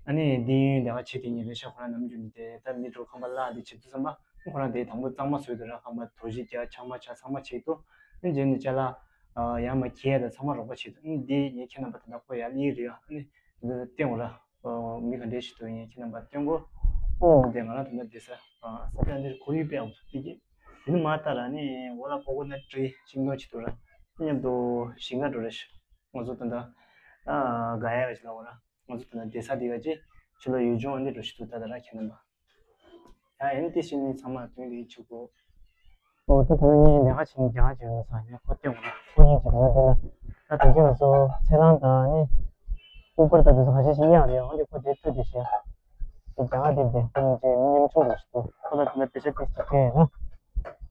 ཨ་ནི་འདི་ཡུན་ལས་ཀ་བྱེད་དེ་ཉིན་རེ་ཤག་ཁོ་རང་ནམ་རྒྱུན་ནས་དེ་ད་མི་འགྲོ་ཁང་པ་གླ་དེ་བྱེད་དུས་ཙམ་པ་ཁོ་རང་དེ་དང་པོ་གཙང་མ་བཟོས་འདུག་ར། ཁང་པ་རྡོ་ཞིག་རྒྱག་ཆང་མ་ཆག་ཚང་མ་བྱེད་འདུག་ཨ་རྗེས་ནས་ཅ་ལག་ཡང་མ་འཁྱེར་དང་ཚང་མ་རོགས་པ་བྱེད་འདུག་ཨ་འདི་ངས་ཁྱེད་རྣམ་པ་ད་ལྟ་ཁོ་ཡར་སླེབས་རེད་ཡ། ཨ་ནི་འདི་སྟོན་འོ་ར། མི་ག་འདྲས་ཞིག་འདུག་ཡིན་ཁྱེད་རྣམ་པ་སྟོན་གོ་ཨོ་དེ་ང་རང་ད་ལྟ་བསྡད་ས་ས་ཆ་འདིར་ཁོར་ཡུག་དཔེ་ཡག་པོ་འདུག་དེ་གི་དེ་ནི་མ་ལྟ་ར་ནི་འོ་ལ་ཀོ་ཀོ་ནཊ་ཊི་རི་ཤིང་སྡོང་ཅིག་འདུག་ར། མཉམ་དུ་ཞིང་ཁ་འགྲོ་རེ་ཞིག་ང་ཚོ་ད་ལྟ་ཨ་ག་ཡ་ག་ཅིག་ལ་འོ་ར། ང་ཚོ་ད་ལྟ་བསྡད་ས་དེ་ག་ཅིག་ཕྱི་ལོགས་ཡུལ་ལྗོངས་འདི་འགྲོ་ཞིག་འདུག་ད་ད་ར་ཁྱེད་རྣམ་པ། ཡ་ཨེམ་ཏི་ཤི་ནི་ཚང་མ་དོན་དེ་ཆུ་གོ་ཨོ་ད་ད་ནི་ངས་ལས་ཀ་བྱེད་ནི་རྒྱ་གར་བྱེད་ཡོད་ས་ཡ་ཁོ་སྟོན་འོ་ར། ཁོ་ཡིན་གྱི་ད་ལྟ་དེ་ལ་ད་དེ་ཚོ་ཚེ་རང་དང་ནི་ཨུ་པར་དང་དེ་ཚོ་ཁ་ཤས་ཤིག་ཉག་རེད། འོན་ཏེ་ཁོ་དེ་སྤྲོད་དེ་བཤད། དེ་རྒྱ་གར་དེ་དེ་ཁོ་ཡིན་གྱི་མི་ཉམ་ཆུང་འདུག་ཞིག་འདུག་ཁོ་ལ་དེ་ལ་པེ་ཤ་ཏིས་ཀྱི་ཁྱེད་ཡིན་ན་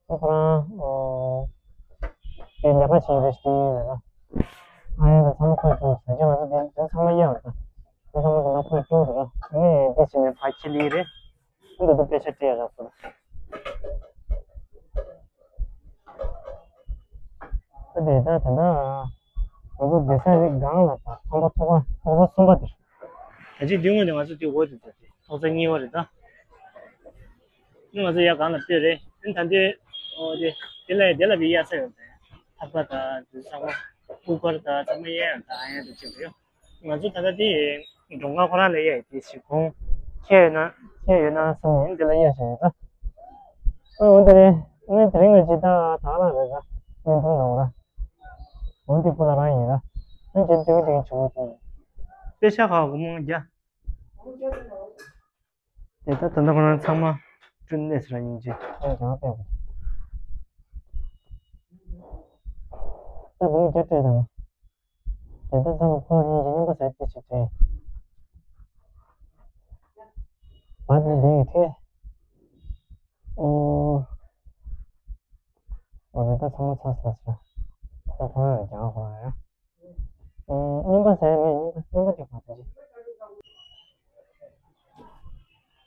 ཨོ་ཁོ་རང་ཨོ་དེ་ལས་ཀ་བྱེད་རེ་ཞིག་ཡིན་རེད་ལ། ཨ་ཡ་ད་ཚང་མ་ཁོས་སྤྲོད་ཟེར་གྱི་ང་ཚོ་དེ་དེ་ཚང་མ་ཡག་རེད། ད་དེ་ཚང་མ་དེ་ལ་ཁོས་སྤྲོད་རེད་ལ། ཨ་ནི་དེ་བྱས་ནས་ཕ་ཁྱི་ལི་རེད། འདི་ཚོ་དཔེ་ཆ་སྤྲད་རག་པ། ད་དེ་ད་ད་ད་ང་ཚོ་བསྡད་ས་རེད་སྒང་ལ་ད་ཁང་པ་ཐོག་ཁང་ཐོག་ས་གསུམ་པ་དེ་རེད། ད་ཅི་དུས་ངོས་ནས་ང་ཚོ་དེ་འོག་དེ་ད་དེ་ཐོག་ས་གཉིས་པ་རེད་ད། ནི་ང་ཚོ་ཡ་སྒང་ལ་སྤོས་རེད། ཨ་ད་དེ་ཨོ་དེ་དེ་ལ་ཡ་དེ་ལ་བི་ཡ་ས་ཡོད་པས། ཐག་པ་ད་དེ་ཚང་མ་ཨུ་པར་ད་ཚང་མ་ཡ་ཡ་ད་ཡ་ད་ཅི་རེད། ང་ཚོ་ད་ལྟ་དེ་མགྲོན་ཁང་ཁོ་རང་ལ་ཡ་དེ་ཞིག་གོང་ཁྱེད་ཡོད་ན་ཁྱེད་ཡོད་ན་བསམ་ནས་དེ་ལ་ཡ་ཞིག་ཡོད་ད། ཨ་འོ་དེ་རེད། ངས་དེ་རིང་ལ་ཇི་ལྟར་ད་རང་རེད་ད། བརྙན་ཐུང་ནང་ར། འོ་དེ་ཁོ་ལ་རང་ཡིན་ར། ཨ་ཇི་ལྟར་དེ་བྱུང་བ་དེ། དཔེ་ཆ་ཁག་སྒོར་མོ་བརྒྱ། དེ་ད་ད་ལྟ་ཁོ་རང་ཚང་མ་བསྐྲུན་གནས་སུ་ར་ཡིན་ཅི། ཨ་ཇང་པས། ད་སྒོར་མོ་བརྒྱ་སྤྲད་དང་། དེ་ལྟར་ཚང་མ་ཁོང་གཉིས་ཀྱི་སྙིང་པོ་ཟེར་ཏེ་ཞིག་བྱས། བར་དུ་འདི་ཡི་ཐད། ཨོ། འོ་དེ་ལྟར་ཚང་མ་ཚར་སོང་ཟེར། ད་ཁོང་རང་ལ་རྒྱག་དགོས་རེད། ཨོ་སྙིང་པོ་ཟེར་མེད་སྙིང་པོ་སྙིང་པོ་དེ་ག་ཚོད་ཅིག་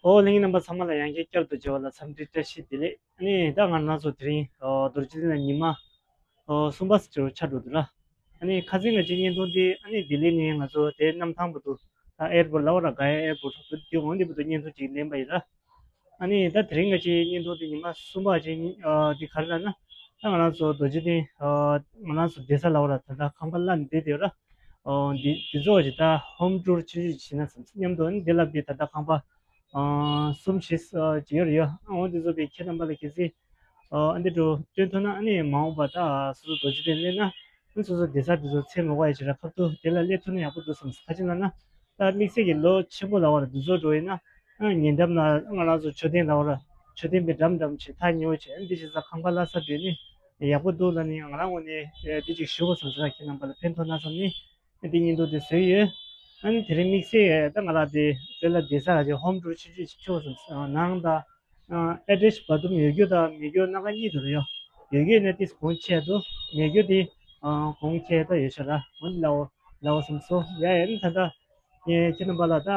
ཨོ་ལྷན་རྒྱས་རྣམ་པ་ཚང་མ་ལ་ཡང་བསྐྱར་བསྐྱར་དུ་མཇལ་བ་ལ་འཚམས་འདྲི་བཀྲ་ཤིས་བདེ་ལེགས། ཨ་ནི་ད་ང་རང་ཚོ་དེ་རིང་ཨོ་རྡོ་རྗེ་གླིང་ལ་ཉི་མ། ཨོ་གསུམ་པ་ཟེར་ཆགས་འགྲོ་འདུག་ལ། ཨ་ནི་ཁ་སང་ང་ཚོའི་བརྙན་ཐུང་འདི་ཨ་ནི་ལྡི་ལི་ནས་ང་ཚོ་དེ་གནམ་ཐང་བར་དུ་ད་ཨེར་པོར་ལ་བ་ར་ག་ཡ་ཨེར་པོར་དུ་དེ་འོང་དེ་བར་དུ་བརྙན་ཐུང་ཅིག་ལེན་པ་ཡིན་ལ། ཨ་ནི་ད་དེ་རིང་ང་ཚོའི་བརྙན་ཐུང་འདི་ཉི་མ་གསུམ་པ་ཅིག་ཨ་འདི་ག་རེ་ལབ་ན། ད་ང་རང་ཚོ་རྡོ་རྗེ་གདན་ཨ་ང་རང་ཚོ་བསྡད་ས་ལ་བ་ར་ད་ལྟ་ཁང་པ་གླ་ནས་བསྡད་དེ་ར། ཨོ་འདི་འདི་ཚོ་ཅིག་ད་ཧོམ་ཊུར་ཆུང་ཆུང་ཅིག་བྱེད་ན་བསམ་སོང་། མཉམ་དུ་ཨ་ནི་འདི་ལ་བི་ད་ལྟ་ཁང་པ་ཨ་གསུམ་བཞི་ཨ་ཅིག་ཡོད་རེད་ཡ། ཨོ་འདི་ཚོ་བི་ཁྱེད་རྣམ་པ་ལ་གལ་སྲིད་ཨ་འདི་འགྲོ་སྟོན་ཐུབ་ན། ཨ་ནི་མ་འོངས་པ་ད་སོ་སོ་རྡོ་རྗེ་གདན་སླེབས་ན་ཨ་ནི་སོ་སོ་བསྡད་ས་འདི་ཚོ་འཚོལ་མི་དགོས་ཡ་ཅིག་ར། ཁ་ཐུག་དེ་ལ་སླེབས་ཐུབ་ན་ཡག་པོ་འདུག་བསམ་སོང་། ག་ཅི་ལབ་ན། ད་དམིགས་བསལ་གྱི་ལོ་ཆེན་པོ་ལབ་པ་ར་འདི་ཚོ་འགྲོ་ཡིན་ན། ཨ་ཉེ་འགྲམ་ལ་ང་རང་ཚོ་མཆོད་རྟེན་ལབ་པ་ར། མཆོད་རྟེན་པའི་འགྲམ་འགྲམ་བྱས་ཐག་ཉེ་བོ་བྱས། ཨ་འདི་བྱས་ཙང་ཁང་པ་གླ་ས་འདྲ་ནི་ཡག་པོ་འདུག་ལབ་ནི་ང་རང་ངོས་ནས་ཨ་འདི་ཅིག་ཞུ་དགོས་བསམ་སོང་ར། ཁྱེད་རྣམ་པ་ལ་ཕན་ཐོགས་ན་བསམ་ནི། ཨ་འདི་ཉིན་ཐོ་དེ་བཟོས་ཡོད། ཨ་ནི་དེ་རིང་དམིགས་བསལ་ད་ང་རང་དེ་དེ་ལ་བསྡད་ས་ག་ཅིག་ཧོམ་ཊུར་ཆུང་ཆུང་ཞིག་ཆོག་བསམ་སོང་། ནང་དང་ཨ་ཨེ་ཊེཆ་བཱ་ཐི་རུམ་ཡོད་རྒྱུ་དང་མེད་རྒྱུ་སྣ་ཁ་གཉིས་འདུག་ཡོད། ཡོད་རྒྱུ་ནི་ཏིས་གོང་ཆེ་འདུག་མེད་རྒྱུ་དེ་ཨ་གོང་ཁེ་ད་ཡོད་ཤག་ར། འོ་འདི་ལའོ་ལའོ་བསམ་སོང་། ཡ་ཡ་ནི་ད་ལྟ་ངས་ཁྱེད་རྣམ་པ་ལ་ད་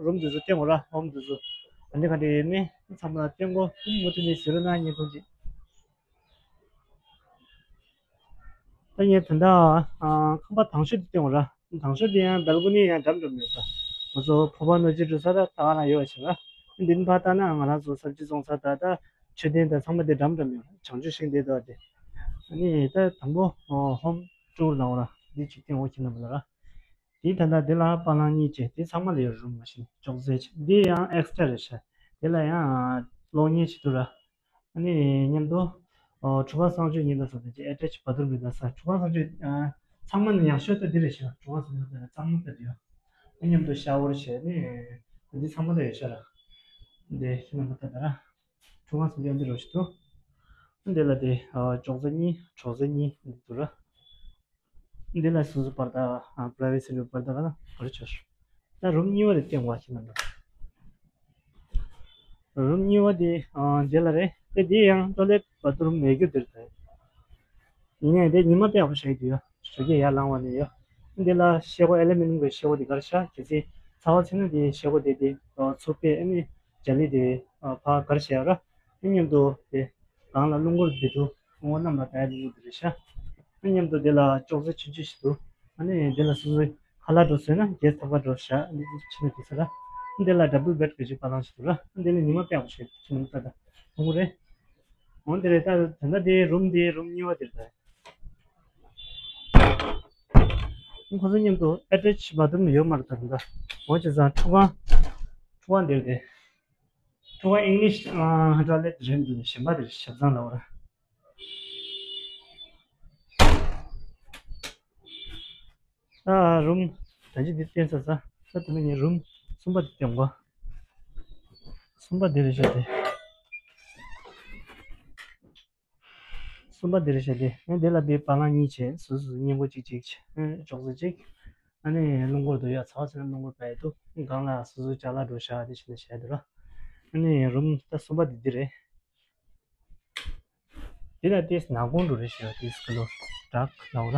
རུམ་འདི་ཚོ་སྟོན་དགོས་ར། ཧོམ་འདི་ཚོ་ཨ་འདི་ག་འདྲ་ཡོད་མེད་ཚང་མ་ལ་སྟོན་དགོས། མུ་མཐུད་ནས་གཟིགས་རོགས་གནང་། བརྙན་ཐུང་ཅིག་ད་ངས་ད་ལྟ་ཨ་ཁང་པ་དང་ཤོས་དེ་སྟོན་དགོས་ར། དང་ཤོས་དེ་ཡང་སྦལ་ཀོ་ནི་ཡང་འགྲམ་འགྲམ་ཡོད་ས། ང་ཚོ་ཕོར་པ་སྣོད་སྤྱད་འགྲོ་ས་ད་ད་ག་ན་ཡོད་ཤག་ར། འདི་ནི་ཕར་ལྟ་ན་ང་རང་ཚོ་ས་བཅུད་བཙོང་ས་ད་ད་མཆོད་རྟེན་དང་ཚང་མ་དེ་འགྲམ་འགྲམ་ཡོད། བྱང་ཆུབ་ཤིང་དེ་དོ་དེ། ཨ་ནི་ད་དང་པོ་ཨོ་ཧོམ་ཊུར་ལབ་པ་ར། འདི་ཅིག་སྟོན་དགོས་ཁྱེད་རྣམ་པ་ལ་ར། དེའི་ད་ལྟ་འདི་ལ་པ་ལང་གཉིས་བྱས། དེ་ཚང་མ་ལ་ཡོད་རུམ། མ་གཞི་ཅོག་ཙེ་བྱས། འདི་ཡང་ཨེག་སི་ཊྲ་རེད་ཤག་དེ་ལ་ཡང་གློག་བརྙན་བྱེད་དུས་ར། ཨ་ནི་མཉམ་དུ་ཨོ་ཁྲུ་ཁང་གསང་སྤྱོད་གཉིས་ལ་ས་དེ་ཅིག་ཨེ་ཊེཆ་བཱ་ཐི་རུམ་རེད། ད་ས་ཁྲུ་ཁང་གསང་སྤྱོད་ཨ་ཚང་མ་ནས་ཡག་ཤོས་ད་འདི་རེད་ཤག་ཁྲུ་ཁང་གསང་སྤྱོད་ད་གཙང་མ་ད་འདི་ཡོད། ཨ་མཉམ་དུ་ཤ་ཝར་བྱས་ནས་འདི་ཚང་མ་ད་ཡོད་ཤག་ར། འདི་ཁྱེད་རྣམ་པ་ད་ད་ར། ཁྲུ་ཁང་གསང་སྤྱོད་འདི་རོ་ཞིག་ཏུ། འདི་ལ་དེ་ཨ་ཅོག་ཙེ་གཉིས་གྲོགས་ཙེ་གཉིས་འདི་འདུག་ར། འདི་ལ་སོ་སོ་པར་ད་ཨ་པ་རའི་ཝེ་སི་རུ་པར་ད་ག་ན་བར་ཆོས། ད་རུམ་གཉིས་པ་དེ་སྟོན་དགོས་ཁྱེད་རྣམ་པ། རུམ་གཉིས་པ་དེ་ཨ་འདི་ལ་རེད། དེ་འདི་ཡང་ཊོ་ལེཊ་བཱ་ཐི་རུམ་མེད་རྒྱུ་འདིར་ད། ཡིན་ནའི་དེ་ཉི་མ་དཔེ་ཡག་པོ་ཞིག་འདུག་ཡ། ཞོགས་ཀས་ཡར་ལངས་པ་ནས་ཡ། འདི་ལ་ཤེལ་སྒོ་ཨེ་ལུ་མི་ནམ་གྱི་ཤེལ་སྒོ་དེ་ག་རེ་བཞག་གལ་སྲིད་ཚ་བ་ཆེ་ན་དེ་ཤེལ་སྒོ་དེ་དེ་ཚུར་ཕུད། ཨ་ནི་ལྗགས་ལི་དེ་ཕར་ག་རེ་བཞག་ར། ཨ་མཉམ་དུ་དེ་སྒང་ལ་རླུང་འཁོར་འདི་འདུག་ཨོ་གནམ་ལ་བབས་ཡ་རླུང་འཁོར་དེ་རེད་ཤག་ཨ་མཉམ་དུ་དེ་ལ་ཅོག་ཙེ་ཆུང་ཆུང་ཞིག་འདུག་ཨ་ནི་དེ་ལ་སོ་སོའི་ཁ་ལག་འདྲ་བཟོས་ན་གྱེས་ཐབ་ཀ་འདྲ་བཞག་ཨ་ནི་ཕྱི་ནས་དེ་ས་ར། འདི་ལ་ཌབ་བལ་བེཌ་གི་ཅིག་པ་ལང་ཞིག་འདུག་ར། འདི་ལ་ཉི་མ་དཔེ་ཡག་པོ་ཞིག་ཕྱི་ནང་ལྟ་ད་ཐུང་ངུ་རེད། འོ་འདི་རེད། ད་ད་ལྟ་དེ་རུམ་དེ་རུམ་གཉིས་པ་དེ་རེད་ད། ཁོ་ཚོ་མཉམ་དུ་ཨེ་ཊེཆ་བཱ་ཐི་རུམ་ཡོད་མ་རེད་ད་རུང་ད། འོ་བྱས་ཙང་ཁྲུ་ཁང་ཁྲུ་ཁང་འདིར་དེ། ཁྲུ་ཁང་ཨིང་ལིཤ་ཊོ་ལེཊ་རེད་འདུག་གཞན་པ་དེར་ཞབས་བཟང་ལབ་པ་ར། ཨ་རུམ་ད་ཅི་འདི་བསྟན་ས་ས་ས་དེ་ནས་ངས་རུམ་གསུམ་པ་དེ་སྟོན་གོ། གསུམ་པ་འདི་རེད་ཤག་དེ། གསུམ་པ་འདི་རེད་ཤག་དེ། ཨ་འདི་ལ་བི་པ་ལང་གཉིས་བྱས། སོ་སོ་སོ་སྙིང་པོ་གཅིག་གཅིག་བྱས། ཨ་ཅོག་ཙེ་གཅིག་ཨ་ནི་རླུང་འཁོར་འདུག་ཡ། ཚ་བ་ཆེ་ན་རླུང་འཁོར་བབས་ཡ་འདུག་སྒང་ལ་སོ་སོ་ཅ་ལག་འདྲ་བཞག་དེ་བྱས་ནས་བཞག་འདུག་ར། ཨ་ནི་རུམ་ད་གསུམ་པ་འདི་འདི་རེད། འདི་ལ་ཏིས་ནག་ཁུང་འདྲ་རེད་ཤག་ཏིས་ཀ་ལོར་ཌརྐ་ལབ་ར།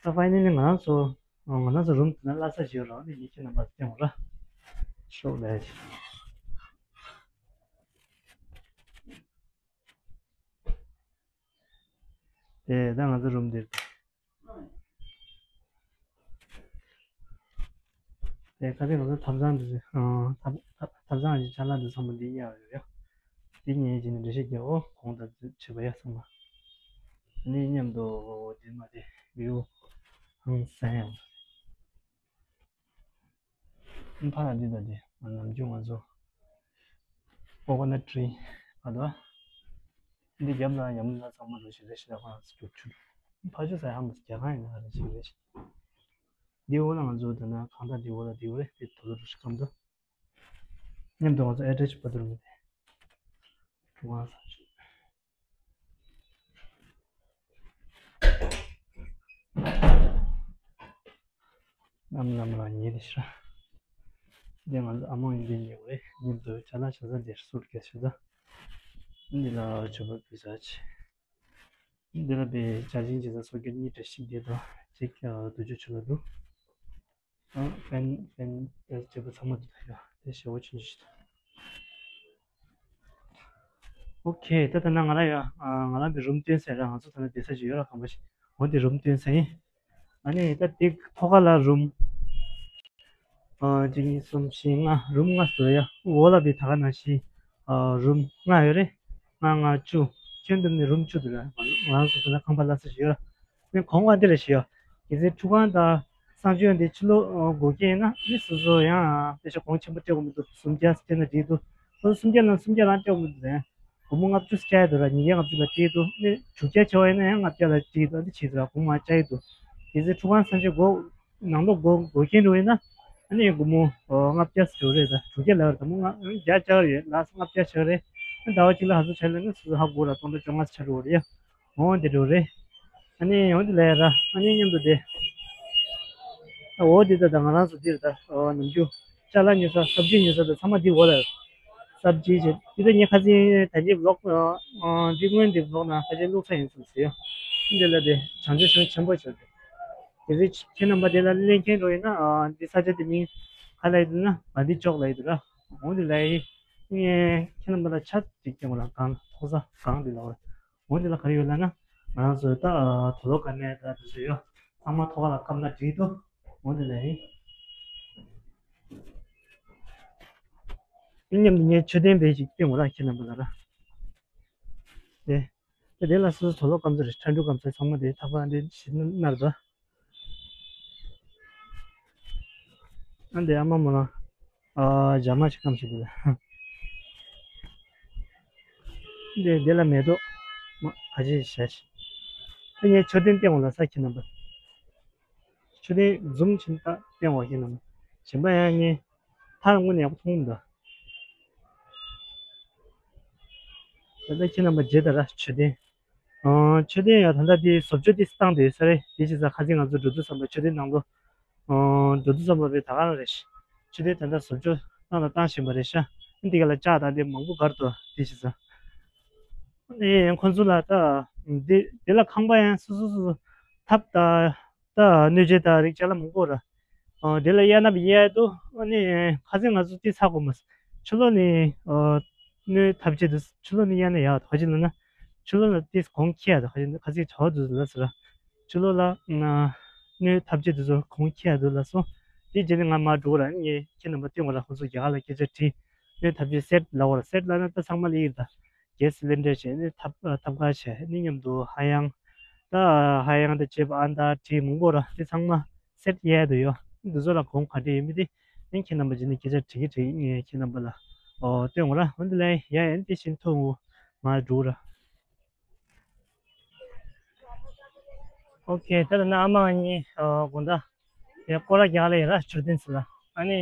ད་ཕའི་ནལ་ལི་ང་རང་ཚོ་ང་རང་ཚོ་རུམ་དེ་ན་གླ་ས་ཞིག་ཡོད་ར། ཨ་ནི་ངས་ཁྱེད་རྣམ་པར་སྟོན་ར། ཤོག་ལས། དེ་ད་ང་ཚོ་རུམ་འདིར། དེ་ཁ་སང་ང་ཚོ་ཐབ་ཚང་འདི་ཚོ་ཨང་ཐབ་ཐབ་ཐབ་ཚང་གི་ཅ་ལག་འདི་ཚང་མ་འདི་གཡར་ཡོད་ཡ། འདི་ངས་བྱས་ནས་འགྲེལ་བཤད་རྒྱག་འོ་གོང་དང་བྱས་པ་ཡ་ཚང་མ། འདི་མཉམ་དུ་འདི་མ་དེ་བིའུ་ཧང་སང་ཡ། ཕ་ལ་འདི་དང་འདི་ནམ་རྒྱུན་ང་ཚོ་ཀོ་ཀོ་ནཊ་ཊི་རི་ཨ་དོ། འདི་རྒྱབ་ལ་ཡམ་ལ་ཚང་མ་འགྲོ་ཞིག་རེ་ཞིག་ལ་ཁོ་རང་ཚོ་རྒྱུག་ཆུ། ཕ་ཆུ་ས་ཡ་མ་རྒྱ་གང་ཡིན་ན་རེ་ཞིག་རེ་ཞིག་འདི་འོག་ལ་ང་ཚོ་འདི་ན་གང་ལྟར་འདི་འོག་ལ་འདི་འོག་རེ་འདི་དོ་ལོ་འགྲོ་ཞིག་སྐམ་དོ། མཉམ་དུ་ང་ཚོ་ཨེ་ཊེཆ་བཱ་ཐི་རུམ་དེ། ཀྲུང་དབྱང་ས་ཆུ། ནམ་ནམ་རང་ཉིད་དེ་ཤི་ར། འདི་ང་ཚོ་ཨ་མོ་ཡིན་འདི་ཉེ་བའི་ཉིན་དུ་ཅ་ལག་ཆ་ཚང་འདིར་སུར་གེ་སུ་ད། འདི་ལ་ཆུ་བབ་བི་ཟ་ཆེ། འདི་ལ་པའི་ཅ་ཅིང་ཅི་ཟ་སོ་གེ་གཉིས་བྲེ་ཞིག་འདི་དང་གཅིག་དུ་ཆུ་ཆུ་ལ་འདུག་ཨ་ཕན་ཕན་དེ་བྱེད་པ་ཚང་མ་འདི་ད་ཡོད་དེ་ཞེ་བོ་ཆུང་ཆུང་ཞིག་ད། ཨོ་ཁེ། ད་ད་ན་ང་ལ་ཡ་ང་ལ་པའི་རུམ་སྟོན་ས་ར། ང་ཚོ་ད་ན་བསྡད་ས་ཞིག་ཡོད་ར། ཁང་པ་ཞིག་འོ་དེ་རུམ་སྟོན་ས་ཡིན། ཨ་ནི་ད་དེ་ཐོག་ཁ་ལ་རུམ། ཨ་གཅིག་གཉིས་གསུམ་བཞི་ལྔ་རུམ་ལྔ་ཟེར་ཡ། འོག་ལ་བི་ད་ག་ནང་བཞིན་ཨ་རུམ་ལྔ་ཡོད་རེད། ལྔ་ལྔ་བཅུ། ཁྱོན་བསྡོམས་ནས་རུམ་བཅུ་འདུག་ར། ང་རང་ཚོ་ད་ན་ཁང་པ་གླ་ས་ཞིག་ཡོད་ར། ཨ་ནི་གོང་ང་འདི་ར་ཞིག་ཡོད། གལ་སྲིད་ཁྲུས་ཁང་དང་གསང་སྤྱོད་འདི་ཕྱི་ལོགས་སྒོ་ཁེངས་ན་ནི་སོ་སོ་ཡང་དཔེ་ཆ་གོང་ཆེན་པོ་སྤྲད་དགོས་མི་འདུག་སུམ་བརྒྱ་སྤྲད་ན་འགྲིག་འདུག་སོ་སོ་སུམ་བརྒྱ་ལ་སུམ་བརྒྱ་རང་སྤྲད་དགོས་མི་འདུག་ཟེར། སྒོར་མོ་ལྔ་བཅུ་ཙམ་བཅག་ཡས་འདུག་ར། ཉིས་བརྒྱ་ལྔ་བཅུ་ལ་སྤྲད་འདུག་ནི་དྲུག་བརྒྱ་བྱས་པ་ཡིན་ན་ཡང་ལྔ་བརྒྱ་ལ་སྤྲད་འདུག་འདི་བྱས་འདུག་ར། སྒོར་མོ་བཅག་ཡས་འདུག་གལ་སྲིད་ཁྲུས་ཁང་གསང་སྤྱོད་སྒོ་ནང་ལོགས་སྒོ་སྒོ་ཁེངས་འགྲོ་ཡིན་ན་ཨ་ནི་སྒོར་མོ་ལྔ་བརྒྱ་ཙམ་ཡོད་རེད། ད་དྲུག་བརྒྱ་ལབ་ར། ད་མོ་ལྔ་བརྒྱ་བཅག་ཡོད། ལགས་སོ། ལྔ་བརྒྱ་བྱས་རེད། ཟླ་བ་གཅིག་ལ་ཧ་ཚོ་ཆ་ལ་ནི་སོ་སོ་ཧ་གོ་ར། སྟོང་ཕྲག་བཅོ་ལྔ་ཆ་རུ་རེད་ཡ། འོ་འདི་འགྲོ་རེད། ཨ་ནི་འོ་འདི་ལས་ར། ཨ་ནི་མཉམ་དུ་དེ། ཨ་འོ་འདི་ད་ད་ང་རང་ཚོ་འདིར་ད་ཨོ་ནམ་རྒྱུན་ཅ་ལག་ཉོ་ས་སབ་ཇི་ཉོ་ས་ད་ཚང་མ་འདི་འོ་ལ། སབ་ཇི་བྱེད་འདི་ད་ངས་ཁ་སང་ད་ཅི་བི་ལོག་ཨ་འདི་སྔོན་འདི་བི་ལོག་ནང་ཁ་ཤས་བླུགས་ས་ཡིན་ཙམ་ཟེར་ཡ། འདི་ལ་དེ་བྱང་ཆུབ་ཤིང་ཆེན་པོ་བྱོས་ཏེ། དེ་ཚེ་ཁྱེད་རྣམ་པ་དེ་ལ་གླེང་མཁན་འགྲོ་ཡིན་ན་ཨ་འདི་ས་ཆ་དེ་མིང་ག་ལ་ཡིན་ན་མ་འདི་ཅོག་ལ་ཡིན་འདུག་ར། འོ་འདི་ལ་ཡིན། ངས་ཁྱེད་རྣམ་པ་ལ་ཆ་གཅིག་སྟོན་དགོས་ར། གང་ཐོག་ས་གང་འདི་ལ་འོ། འོ་འདི་ལ་ག་རེ་ཡོད་ལབ་ན། ང་རང་ཚོའི་ད་དུག་ལོག་ག་ནས་ད་དུ་ཚོད་ཡོད། ཚང་མ་ཐོག་ཁ་ལ་བཀབ་ན་འགྲིག་འདུག་འོ་འདི་ལ་ཡིན། མཉམ་དུ་ངས་མཆོད་རྟེན་དཔེ་ཞིག་སྟོན་དགོས་ར་ཁྱེད་རྣམ་པ་ལ་ར། དེ། དེ་ལ་སོ་སོ་དུག་ལོག་སྐམ་ས་རེད། ཁྲ་འབྲུ་སྐམ་ས་ཚང་མ་དེ་ཐག་པ་འདི་ཞིག་ནར་འདུག་ཨ་འདི་ཨ་མ་མོ་ལ་ཨ་ཇ་མ་ཞིག་སྐམ་ཞིག་འདུག་འདི་འདི་ལ་མེ་ཏོག་མ་ཁ་ཅིག་བྱས་ཤིག་ཨ་ངས་མཆོད་རྟེན་སྟོན་དགོས་ལ་ས་ཁྱེད་རྣམ་པ། མཆོད་རྟེན་འཛུམ་ཆེན་པོ་སྟོན་དགོས་ཁྱེད་རྣམ་པ། གཞན་པ་ཡང་ངས་ཐག་རིང་པོ་ནས་ཡག་པོ་མཐོང་མི་འདུག་ད་ལྟ་ཁྱེད་རྣམ་པ་མཇལ་དང་ར་མཆོད་རྟེན། ཨང་། མཆོད་རྟེན་ཡང་ད་ལྟ་དེ་བཟོ་བཅོས་དེ་བཏང་དེ་ས་རེད། དེ་བྱས་ཙང་ཁ་སང་ང་ཚོ་འགྲོ་དུས་ཙམ་པ་མཆོད་རྟེན་ནང་ལོ། ཨང་། འགྲོ་དུས་ཙམ་པ་བས་ད་ག་རང་རེད། མཆོད་རྟེན་ད་ལྟ་བཟོ་བཅོས་བཏང་དང་བཏང་བཞིན་པ་རེད་ཤག་འདི་ག་ལ་ལྕགས་དང་དེ་མང་པོ་བསྒར་འདུག་དེ་བྱས་ཙང་། ཨེ་ཁོང་ཚོ་ལ་ད་དེ་དེ་ལ་ཁང་པ་ཡང་སོ་སོ་སོ་སོ་ཐབ་ད། ད་སྣོད་ཆས་དང་རིགས་ཅ་ལག་མང་པོ་ར། ཨ་དེ་ལ་གཡར་ན་གཡར་འདུག་ཨ་ནི་ཁ་སང་ང་ཚོ་དེ་ཚར་དགོས་མ་སོང་། ཕྱི་ལོགས་ནས་ཨ་སྣོད་ཐབ་ཆས་འདུག་ཕྱི་ལོགས་ནས་གཡར་ན་ཡག་འདུག་ཧ་ཅང་ལ་ན། ཕྱི་ལོགས་ལ་དེ་གོང་ཁེ་ཡག་འདུག་ཧ་ཅང་ཁ་སང་གྲྭ་བ་འདུག་ལ་ཟེར་ར། ཕྱི་ལོགས་ལ་ན་སྣོད་ཐབ་ཆས་འདུག་ཚོ་གོང་ཁེ་ཡག་འདུག་ལ་སོང་། དེ་རྗེས་ནས་ང་མར་འགྲོ་གི་ར། ངས་ཁྱེད་རྣམ་པ་སྟོན་གོ་ར། ཁོང་ཚོ་རྒྱ་གར་ལ་སྐད་ཆ་དྲིས། སྣོད་ཐབ་ཆས་སེ་ཊི་ལབ་གོ་ར། སེ་ཊི་ལབ་ན་ད་ཚང་མ་ལ་ཡིན་ད། གེ་སི་སི་ལིན་ཌར་བྱས་ནས་ཐབ་ཐབ་ཀ་བྱས་ནས་མཉམ་དུ་ཧ་ཡང་། ད་ཧ་ཡང་དང་བཅས་པ་ཨ་མདའ་གྲི་མང་པོ་ར་དེ་ཚང་མ་སེ་ཊི་གཡར་དུ་ཡོད། འདི་ཚོ་ལ་གོང་ག་འདྲ་ཡོད་མེད་དེ་ནི་ཁྱེད་རྣམ་པ་ཅིག་ནས་སྐད་ཆ་དྲི་གི་དྲི་གི་ངས་ཁྱེད་རྣམ་པ་ལ་ཨོ་སྟོན་དགོས་ར། འོ་འདི་ལ་ཡ་ཡ་ནི་དེ་བཞིན་ཐུག་ངོ་མ་འགྲོ་ར། ཨོ་ཁེ། ད་ལྟ་ན་ཨ་མ་ང་གཉིས་ཨོ་དགོང་དག་ཡ་སྐོར་ར་རྒྱག་ལ་ཡ་ར་མཆོད་རྟེན་ཚོ་ལ། ཨ་ནི་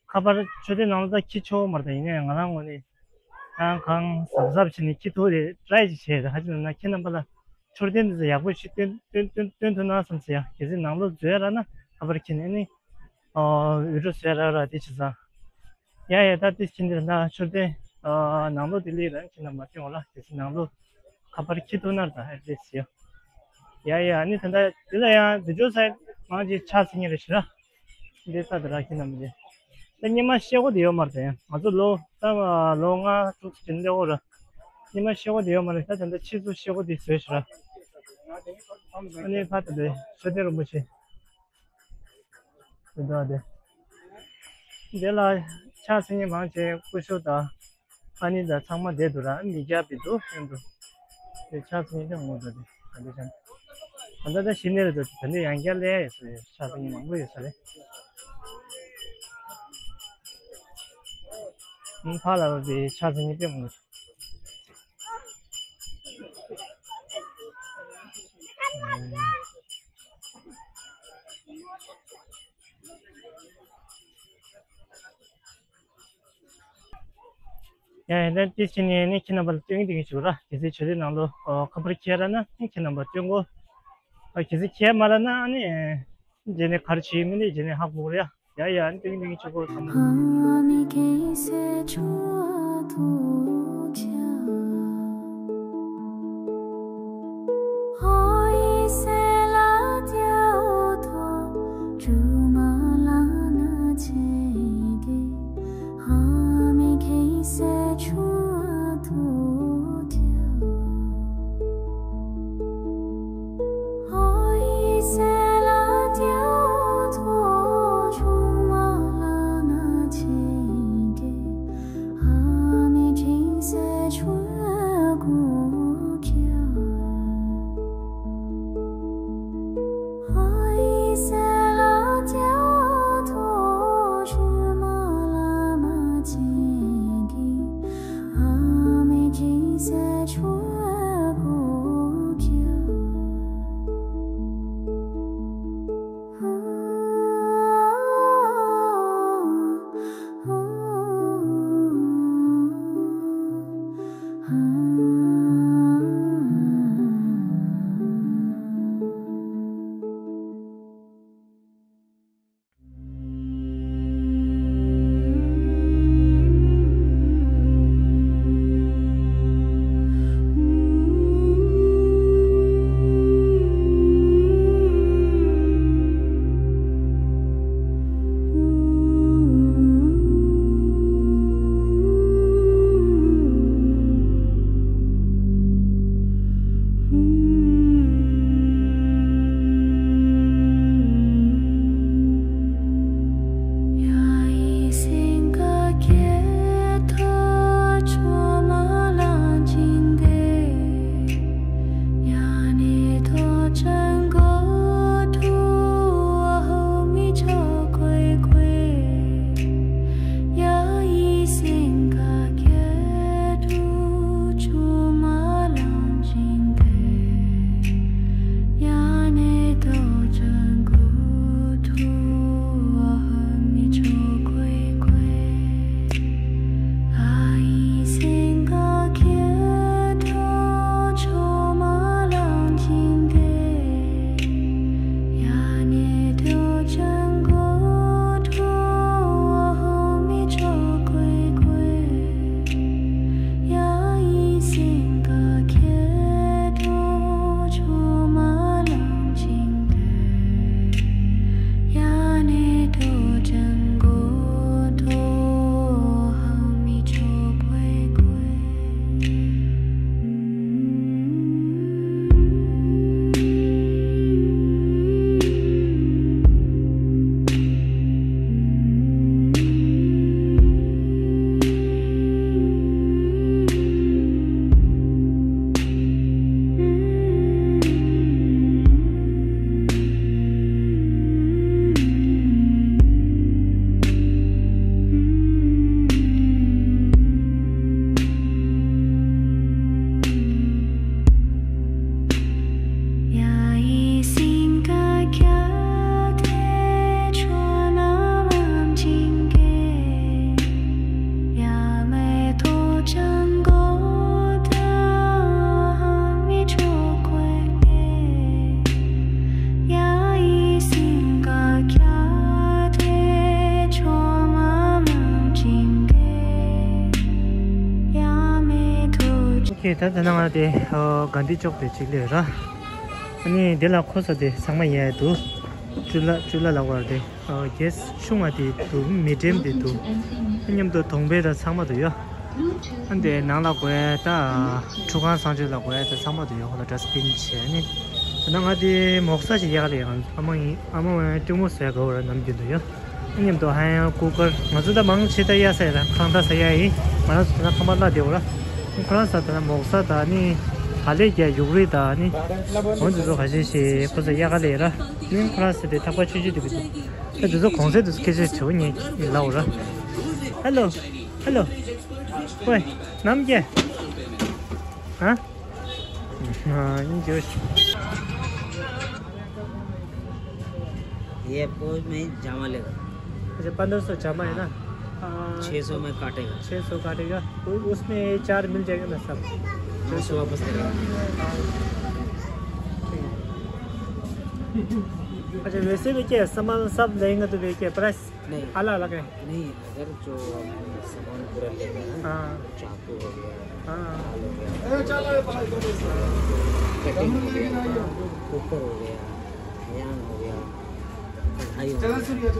ཁ་པར་མཆོད་རྟེན་ནང་ལ་ད་འཁྱེར་ཆོག་མ་རེད། ད་ཡིན་ནའི་ང་རང་ངོས་ནས་ཡང་གང་གཟབ་གཟབ་བྱས་ནས་འཁྱེར་ཐུབ་རེད། ཊི་རའི་ཅིག་བྱས་རེད། ཧ་ཅང་ན་ཁྱེད་རྣམ་པ་ལ་མཆོད་རྟེན་འདི་ཚོ་ཡག་པོ་ཞིག་སྟོན་སྟོན་སྟོན་སྟོན་ཐུབ་ན་བསམ་སོང་ཡ། གལ་སྲིད་ནང་ལོགས་འཛུལ་ཡ་རག་ན་ཁ་པར་འཁྱེར་ནས་ནི་ཨོ་འུད་སྒྲོག་བཟོ་ཡ་རག་ར་དེ་བྱས་ཙང་། ཡ་ཡ་ད་དེ་ཕྱིན་དེ་ན་མཆོད་རྟེན་ཨ་ནང་ལོགས་དེ་ལས་རང་ཁྱེད་རྣམ་པ་སྟོན་དགོས་ལ། དེ་ཚེ་ནང་ལོགས་ཁ་པར་འཁྱེར་ཐུབ་ན་ད་ཨེ་ཌི་རེ་སི་ཡོད། ཡ་ཡ་ཨ་ནི་ད་ལྟ་དེ་ལ་ཡང་དེ་ཇོ་སའི་མང་ཆེ་ཕྱག་འཚལ་མཁན་རེད་ཤི་ར། འདི་ལྟ་དེ་ར་ཁྱེད་རྣམ་པ་དེ། ད་སྔོན་མ་ཤེལ་སྒོ་དེ་ཡོད་མ་རེད། ད་ཡང་ང་ཚོ་ལོ་ད་ལོ་ལྔ་དྲུག་ཙམ་འདས་འོ་ར། སྔོན་མ་ཤེལ་སྒོ་དེ་ཡོད་མ་རེད། ད་ད་ལྟ་ཕྱིས་སུ་ཤེལ་སྒོ་དེ་བཟོས་ཤི་ར། ཨ་ནི་ཕ་ད་དེ་མཆོད་རྟེན་རིན་པོ་ཆེ། དེ་འདྲ་དེ། དེ་ལ་ཕྱག་འཚལ་མཁན་མང་ཆེ་སྐུ་ཞབས་དང་ཨ་ནི་དང་ཚང་མ་བསྡད་འདུག་ར། མི་རྒྱག་པའི་འདུག་སྟོན་འདུག་དེ་ཕྱག་འཚལ་མཁན་དེ་ངོ་འདུག་དེ་ག་འདྲ་བྱས་ན། ད་ལྟ་ད་ཤི་ནས་རེད་འདུག་ད་ནི་ཡང་བསྐྱར་སླེབས་ཡོད་ས་རེད། ཕྱག་འཚལ་མཁན་མང་པོ་ཡོད་ས་རེད། ཨུམ་ཕ་ལ་རོ་དེ་ཕྱག་འཚལ་མཁན་དཔེ་མང་པོ་འདུག་ཡ་ཡ་ད་དེ་ཕྱིན་ནས་ནི་ཁྱེད་རྣམ་པ་ལ་སྟོན་གྱི་འདུག་ཞུ་ར། གལ་སྲིད་མཆོད་རྟེན་ནང་ལོགས་ཁ་པར་འཁྱེར་རག་ན་ནི་ཁྱེད་རྣམ་པ་སྟོན་དགོས། གལ་སྲིད་འཁྱེར་མ་རག་ན་ནི་རྗེས་ནས་ག་རེ་བྱེད་མིན་ནི་རྗེས་ནས་ཧ་གོ་གི་རེད་ཡ། ཡ་ཡ་ཨ་ནི་སྟོན་གྱི་འདུག་ཞུ་དགོས་བསམ་ན། ཁྱེད་ད་ད་ནང་ང་དེ་ཨ་གྷན་དྷི་ཅོག་དེ་གཅིག་སླེབས་ར། ཨ་ནི་དེ་ལ་ཁོ་ས་དེ་ཚང་མ་ཡལ་འདུག་ཅུ་ལ་ཅུ་ལ་ལ་བར་དེ་ཨ་གེས་ཆུང་བ་དེ་འདུག་མི་འགྲེམ་དེ་འདུག་ཨ་མཉམ་དུ་གདོང་པའི་ར་ཚང་མ་དུ་ཡོད། ཨ་འདི་ནང་ལ་དགོས་ཡ་ད་ཁྲུ་ཁང་སང་ཆོས་ལ་དགོས་ཡ་ད་ཚང་མ་དུ་ཡོད། ཁོ་ལ་ཌ་སི་པིན་བྱས་ནི། ད་ནང་ང་དེ་མོག་ས་ཞིག་གཡར་ལ་ཡང་ཨ་མ་ཡིན་ཨ་མ་བ་ཡང་ཏྲིང་མོ་ཟས་དགའ་བོ་ར་ནམ་རྒྱུན་དུ་ཡོད། མཉམ་དུ་ཧ་ཡང་ཀུ་ཀར་ང་ཚོ་ད་མང་ཆེ་ད་གཡར་ས་ཡ་ལ་ཁང་ད་ས་ཡ་ཡིན། ང་རང་ཚོ་ད་ན་ཁང་པ་བླ་བདེ་བོ་ར། ཁོ་རང་ས་ད་ན་མོག་ས་ད་ནི་ག་ལེ་རྒྱ་ཡུག་རི་ད་ནི་འོན་དེ་ཚོ་ག་ཤེ་ཤེ་ཁོ་ཚོ་གཡར་ག་ལེ་ར། ནི་ཁོ་རང་ས་དེ་ཐག་པ་ཆུ་ཆུ་དེ་བི་དུ་ད་དེ་ཚོ་གོང་ཚད་དུ་སྐད་ཆ་དྲི་བ་ཉེ་ལའོ་ར། ཧེ་ལོ། ཧེ་ལོ། ཝེ། ནམ་རྒྱལ། ཧ། ཨ་ཡིན་རྒྱུ། ये पोज में जामा लेगा। अच्छा, पन्द्रह सौ जामा है ना? हाँ। छः सौ में काटेगा। छः सौ काटेगा। उ-, उसमें चार मिल जाएगा ना सब? हाँ, सब वापस करेगा। हाँ। ठीक है। अच्छा, वैसे भी क्या है, सामान सब लेंगे तो भी क्या प्राइस नहीं। अलग अलग है? नहीं, अगर जो सामान पूरा लेगा ना, हाँ। चाकू हो गया, हाँ। दाल हो गया, कटिंग हो गया, कुकर हो गया, हैंग हो गया, कढ़ाई हो गया,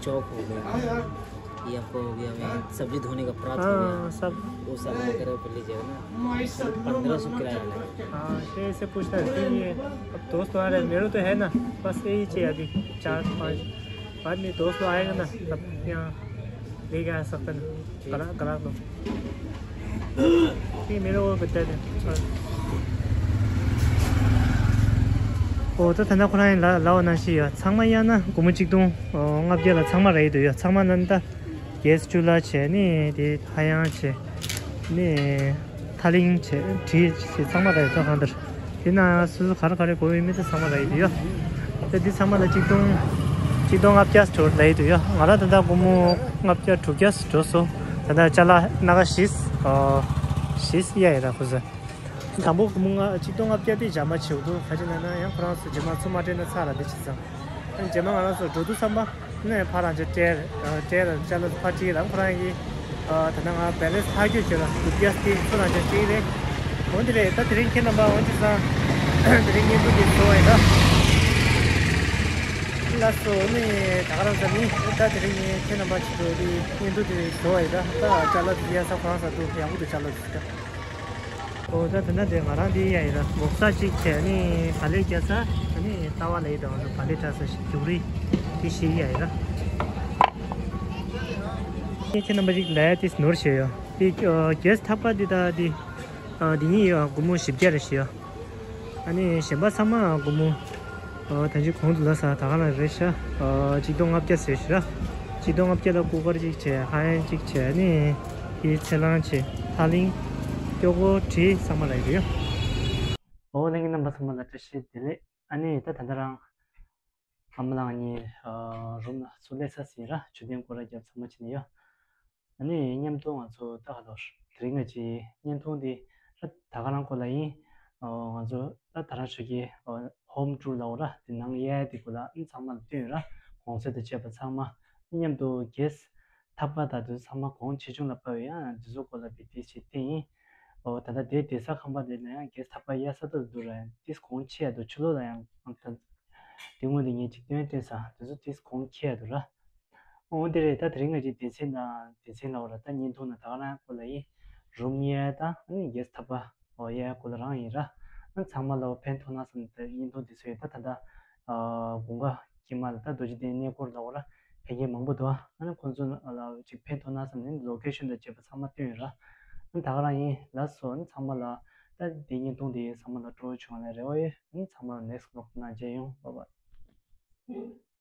चौक हो गया, ये आपको हो गया, मैं सब्जी धोने का परात हो गया, हाँ, सब। वो सब अगर आप लीजिएगा ना, पन्द्रह सौ किराया लगेगा। हाँ, ये ऐसे पूछता है, फिर ये अब दोस्त आ रहे हैं, मेरे तो है ना, बस यही चाहिए अभी, चार पाँच। बाद में दोस्त लोग आएगा ना, तब यहाँ लेके आ सकते हैं, ग्राहक, ग्राहक लोग। ये मेरे को बता दें। ཨོ་ད་ད་ནང་ཁོ་རང་ཡིན་ལ་ལའོ་ནང་ཤི་ཡོད། ཚང་མ་ཡང་ན་སྒོར་མོ་གཅིག་སྟོང་ལྔ་བརྒྱ་ལ་ཚང་མ་རེད་འདུག་ཡོད། ཚང་མ་ནང་ད་གེས་ཅུ་ལ་བྱས་ནི་དེ་ཧ་ཡང་བྱས་ནི། ཐ་ལིང་བྱས་བྲིས་བྱས་ཚང་མ་རེད་ད་གང་ལྟར། དེ་ན་སོ་སོ་ག་རེ་ག་རེ་དགོས་ཡོད་མེད་དེ་ཚང་མ་ལ་ཡོད་དུ་ཡོད། དེ་འདི་ཚང་མ་ལ་གཅིག་སྟོང་གཅིག་སྟོང་ལྔ་བརྒྱ་སྟོར་ལ་ཡོད་དུ་ཡོད། ང་རང་ད་ལྟ་སྒོར་མོ་ལྔ་བརྒྱ་དྲུག་བརྒྱ་འགྲོ་སོང་། ད་ལྟ་ཅ་ལག་སྣ་ཁ་བཞི་བཞི་གཡར་ཡོད་ར་ཁོ་ཚོ། དང་པོ་སྒོར་མོ་ལྔ་གཅིག་སྟོང་ལྔ་བརྒྱ་དེ་འཇམ་པ་བྱེད་འདུག་ག་ཅི་ན་ན་ཡང་ཁོ་རང་ཚོ་རྗེས་མ་ཚུར་མ་སྤྲད་ན་ཚར་ར་དེ་བྱེད་ཙང་། རྗེས་མ་ང་རང་ཚོ་འགྲོ་དུས་ཙམ་པ། ནས་ཕར་རང་ཅག་སྤྲད་སྤྲད་ལ་ཅ་ལག་ཕར་སྤྲད་ལ་ཁོ་རང་གིས་ད་ནང་ང་བེ་ལེན་སི་ཕར་སྐྱོད་བྱེད་ལ་དུ་རྒྱ་སྟེ་ཚོ་རང་ཅག་སྤྲད་རེད། འོན་ཏེ་རེད་ད་དེ་རིང་ཁྱེད་རྣམ་པ་འོན་ཏེ་སང་དེ་རིང་བརྙན་ཐུང་འདི་བཟོ་བས་ད། ལགས་སོ་ནས་ད་ག་རང་ཙམ་ཡིན་ད་དེ་རིང་ངས་ཁྱེད་རྣམ་པ་ཆེད་དུ་འདི་བརྙན་ཐུང་འདི་བཟོ་བས་ད་ད་ཅ་ལག་འདི་ཡ་ས་ཁོ་རང་ས་འདུག་ཡག་པོ་འདུག་ཅ་ལག་འདི་ད། ཨོ་ད་དེ་འདྲ་དེ་ང་རང་འདི་ཡ་ཡིན་ལ་མོག་ས་གཅིག་བྱས་ནི་ག་ལེ་རྒྱ་ས་ཨ་ནི་ལྟ་བ་ལ་ཡི་དང་ག་ལེ་དྲག་ས་ཞིག་རྒྱུག་རི་དེ་ཞིག་ཡ་ཡིན་ལ། ཁྱེད་ཁྱེད་རྣམ་པ་ཞིག་ལ་ཡ་དེ་ནོར་བྱས་ཡོད་དེ་རྒྱ་ས་ཐག་པ་འདི་ད་འདི་འདི་གཉིས་ཡོད་སྒོར་མོ་བཞི་བརྒྱ་རེ་བྱས་ཡོད། ཨ་ནི་གཞན་པ་ཚང་མ་སྒོར་མོ། ཨ་ད་ཅི་གོང་དུ་ལ་ས་ད་ག་ལ་རེད་ཤག་ཨ་གཅིག་སྟོང་ལྔ་བརྒྱ་ཟེར་ཤི་ར། གཅིག་སྟོང་ལྔ་བརྒྱ་ལ་ཀུ་ཀར་གཅིག་བྱས་ཧ་ཡན་གཅིག་བྱས་ཨ་ནི། དེའི་ཚེ་ལང་བྱས་ཧ་ལིང་། ཀྱོག་གོ་བྲིས་ཚང་མ་ལ་ཡོད། ཨོ་ལྷན་རྒྱས་རྣམ་པ་ཚང་མ་ལ་བཀྲ་ཤིས་བདེ་ལེགས། ཨ་ནི་ད་ད་ལྟ་རང་ཨ་མ་ལགས་གཉིས་ཨ་རུམ་ལ་ཚུར་སླེབས་ཚར་ཟིན་ར་མཆོད་རྟེན་སྐོར་ར་རྒྱབ་ཚང་མ་བྱས་ནས་ཡོད། ཨ་ནི་མཉམ་དུ་ང་ཚོ་ད་ག་ལོར་དེ་རིང་ང་ཅིག་བརྙན་ཐུང་འདི་ད་ད་ག་རང་སྐོར་ལ་ཡིན། ཨོ་ང་ཚོ་ད་ད་རང་ཆོས་ཀྱི་ཨོ་ཧོམ་ཊུར་ལ་འོ་ར་དེ་ནང་ཡས་དེ་སྐོར་ལ་ཨ་ནི་ཚང་མ་ལ་བསྟན་ཡོད་ར་གོང་ཚད་དང་བཅས་པ་ཚང་མ་མཉམ་དུ་གེས་ཐག་པ་དང་དེ་ཚོ་ཚང་མ་གོང་ཆེ་ཆུང་ལ་དཔག་ཡོད་ཡང་དེ་ཚོ་སྐོར་ལ་བི་ཏི་ཞིག་བསྟན་ཡིན། ཨོ་ད་ལྟ་དེ་བསྡད་ས་ཁང་པ་དེ་ལ་ཡང་གེས་ཐག་པ་གཡར་ས་ཏོག་ཏོ་འདུག་ར་ཡང་ཏིས་གོང་ཆེ་ཡ་འདུག་ཕྱི་ལོགས་ལ་ཡང་ཨང་ད་དེ་སྔོན་དེ་ངས་ཅིག་སྟོན་སྟོན་ས་དེ་ཚོ་ཏིས་གོང་ཆེ་ཡ་འདུག་ར། འོ་དེ་རེད་ད་དེ་རིང་ང་ཅིག་སྡེ་ཚན་དང་སྡེ་ཚན་ལ་འོ་ར་ད་བརྙན་ཐུང་ན་ད་ག་རང་སྐོར་ལ་ཡིན། རུམ་གཡར་དང་ཨ་ནི་གེས་ཐག་པ་འོ་གཡར་སྐོར་ལ་རང་ཡིན་ར། ཨ་ནི་ཚང་མ་ལ་འོ་ཕན་ཐོགས་ན་བསམ་ནས་ད་བརྙན་ཐུང་དེ་ཚོ་ཡོད་ད་ད་ད་དགུན་ཁ་དཀྱིལ་མ་ལ་ད་རྡོ་རྗེ་གདན་གནས་སྐོར་ལ་འོ་ར་ཕན་མཁན་མང་པོ་འདུག་ཨ་ནི་ཁོང་ཚོ་ལ་ཅིག་ཕན་ཐོགས་ན་བསམ་ནས་ལོ་ཀེ་ཤོན་དང་བཅས་པ་ཚང་མ་བསྟན་ཡོད་ར། ཨ་ནི་ད་ག་རང་ཡིན་ལགས་སོ། ཨ་ནི་ཚང་མ་ལ་ད་འདི་བརྙན་ཐུང་དེ་ཚང་མ་ལ་སྤྲོ་བོ་བྱུང་བ་ལ་རེ་བ་ཡོད། ཨ་ནི་ཚང་མ་ལ་next vlog་ནང་མཇལ་ཡོང་bye bye།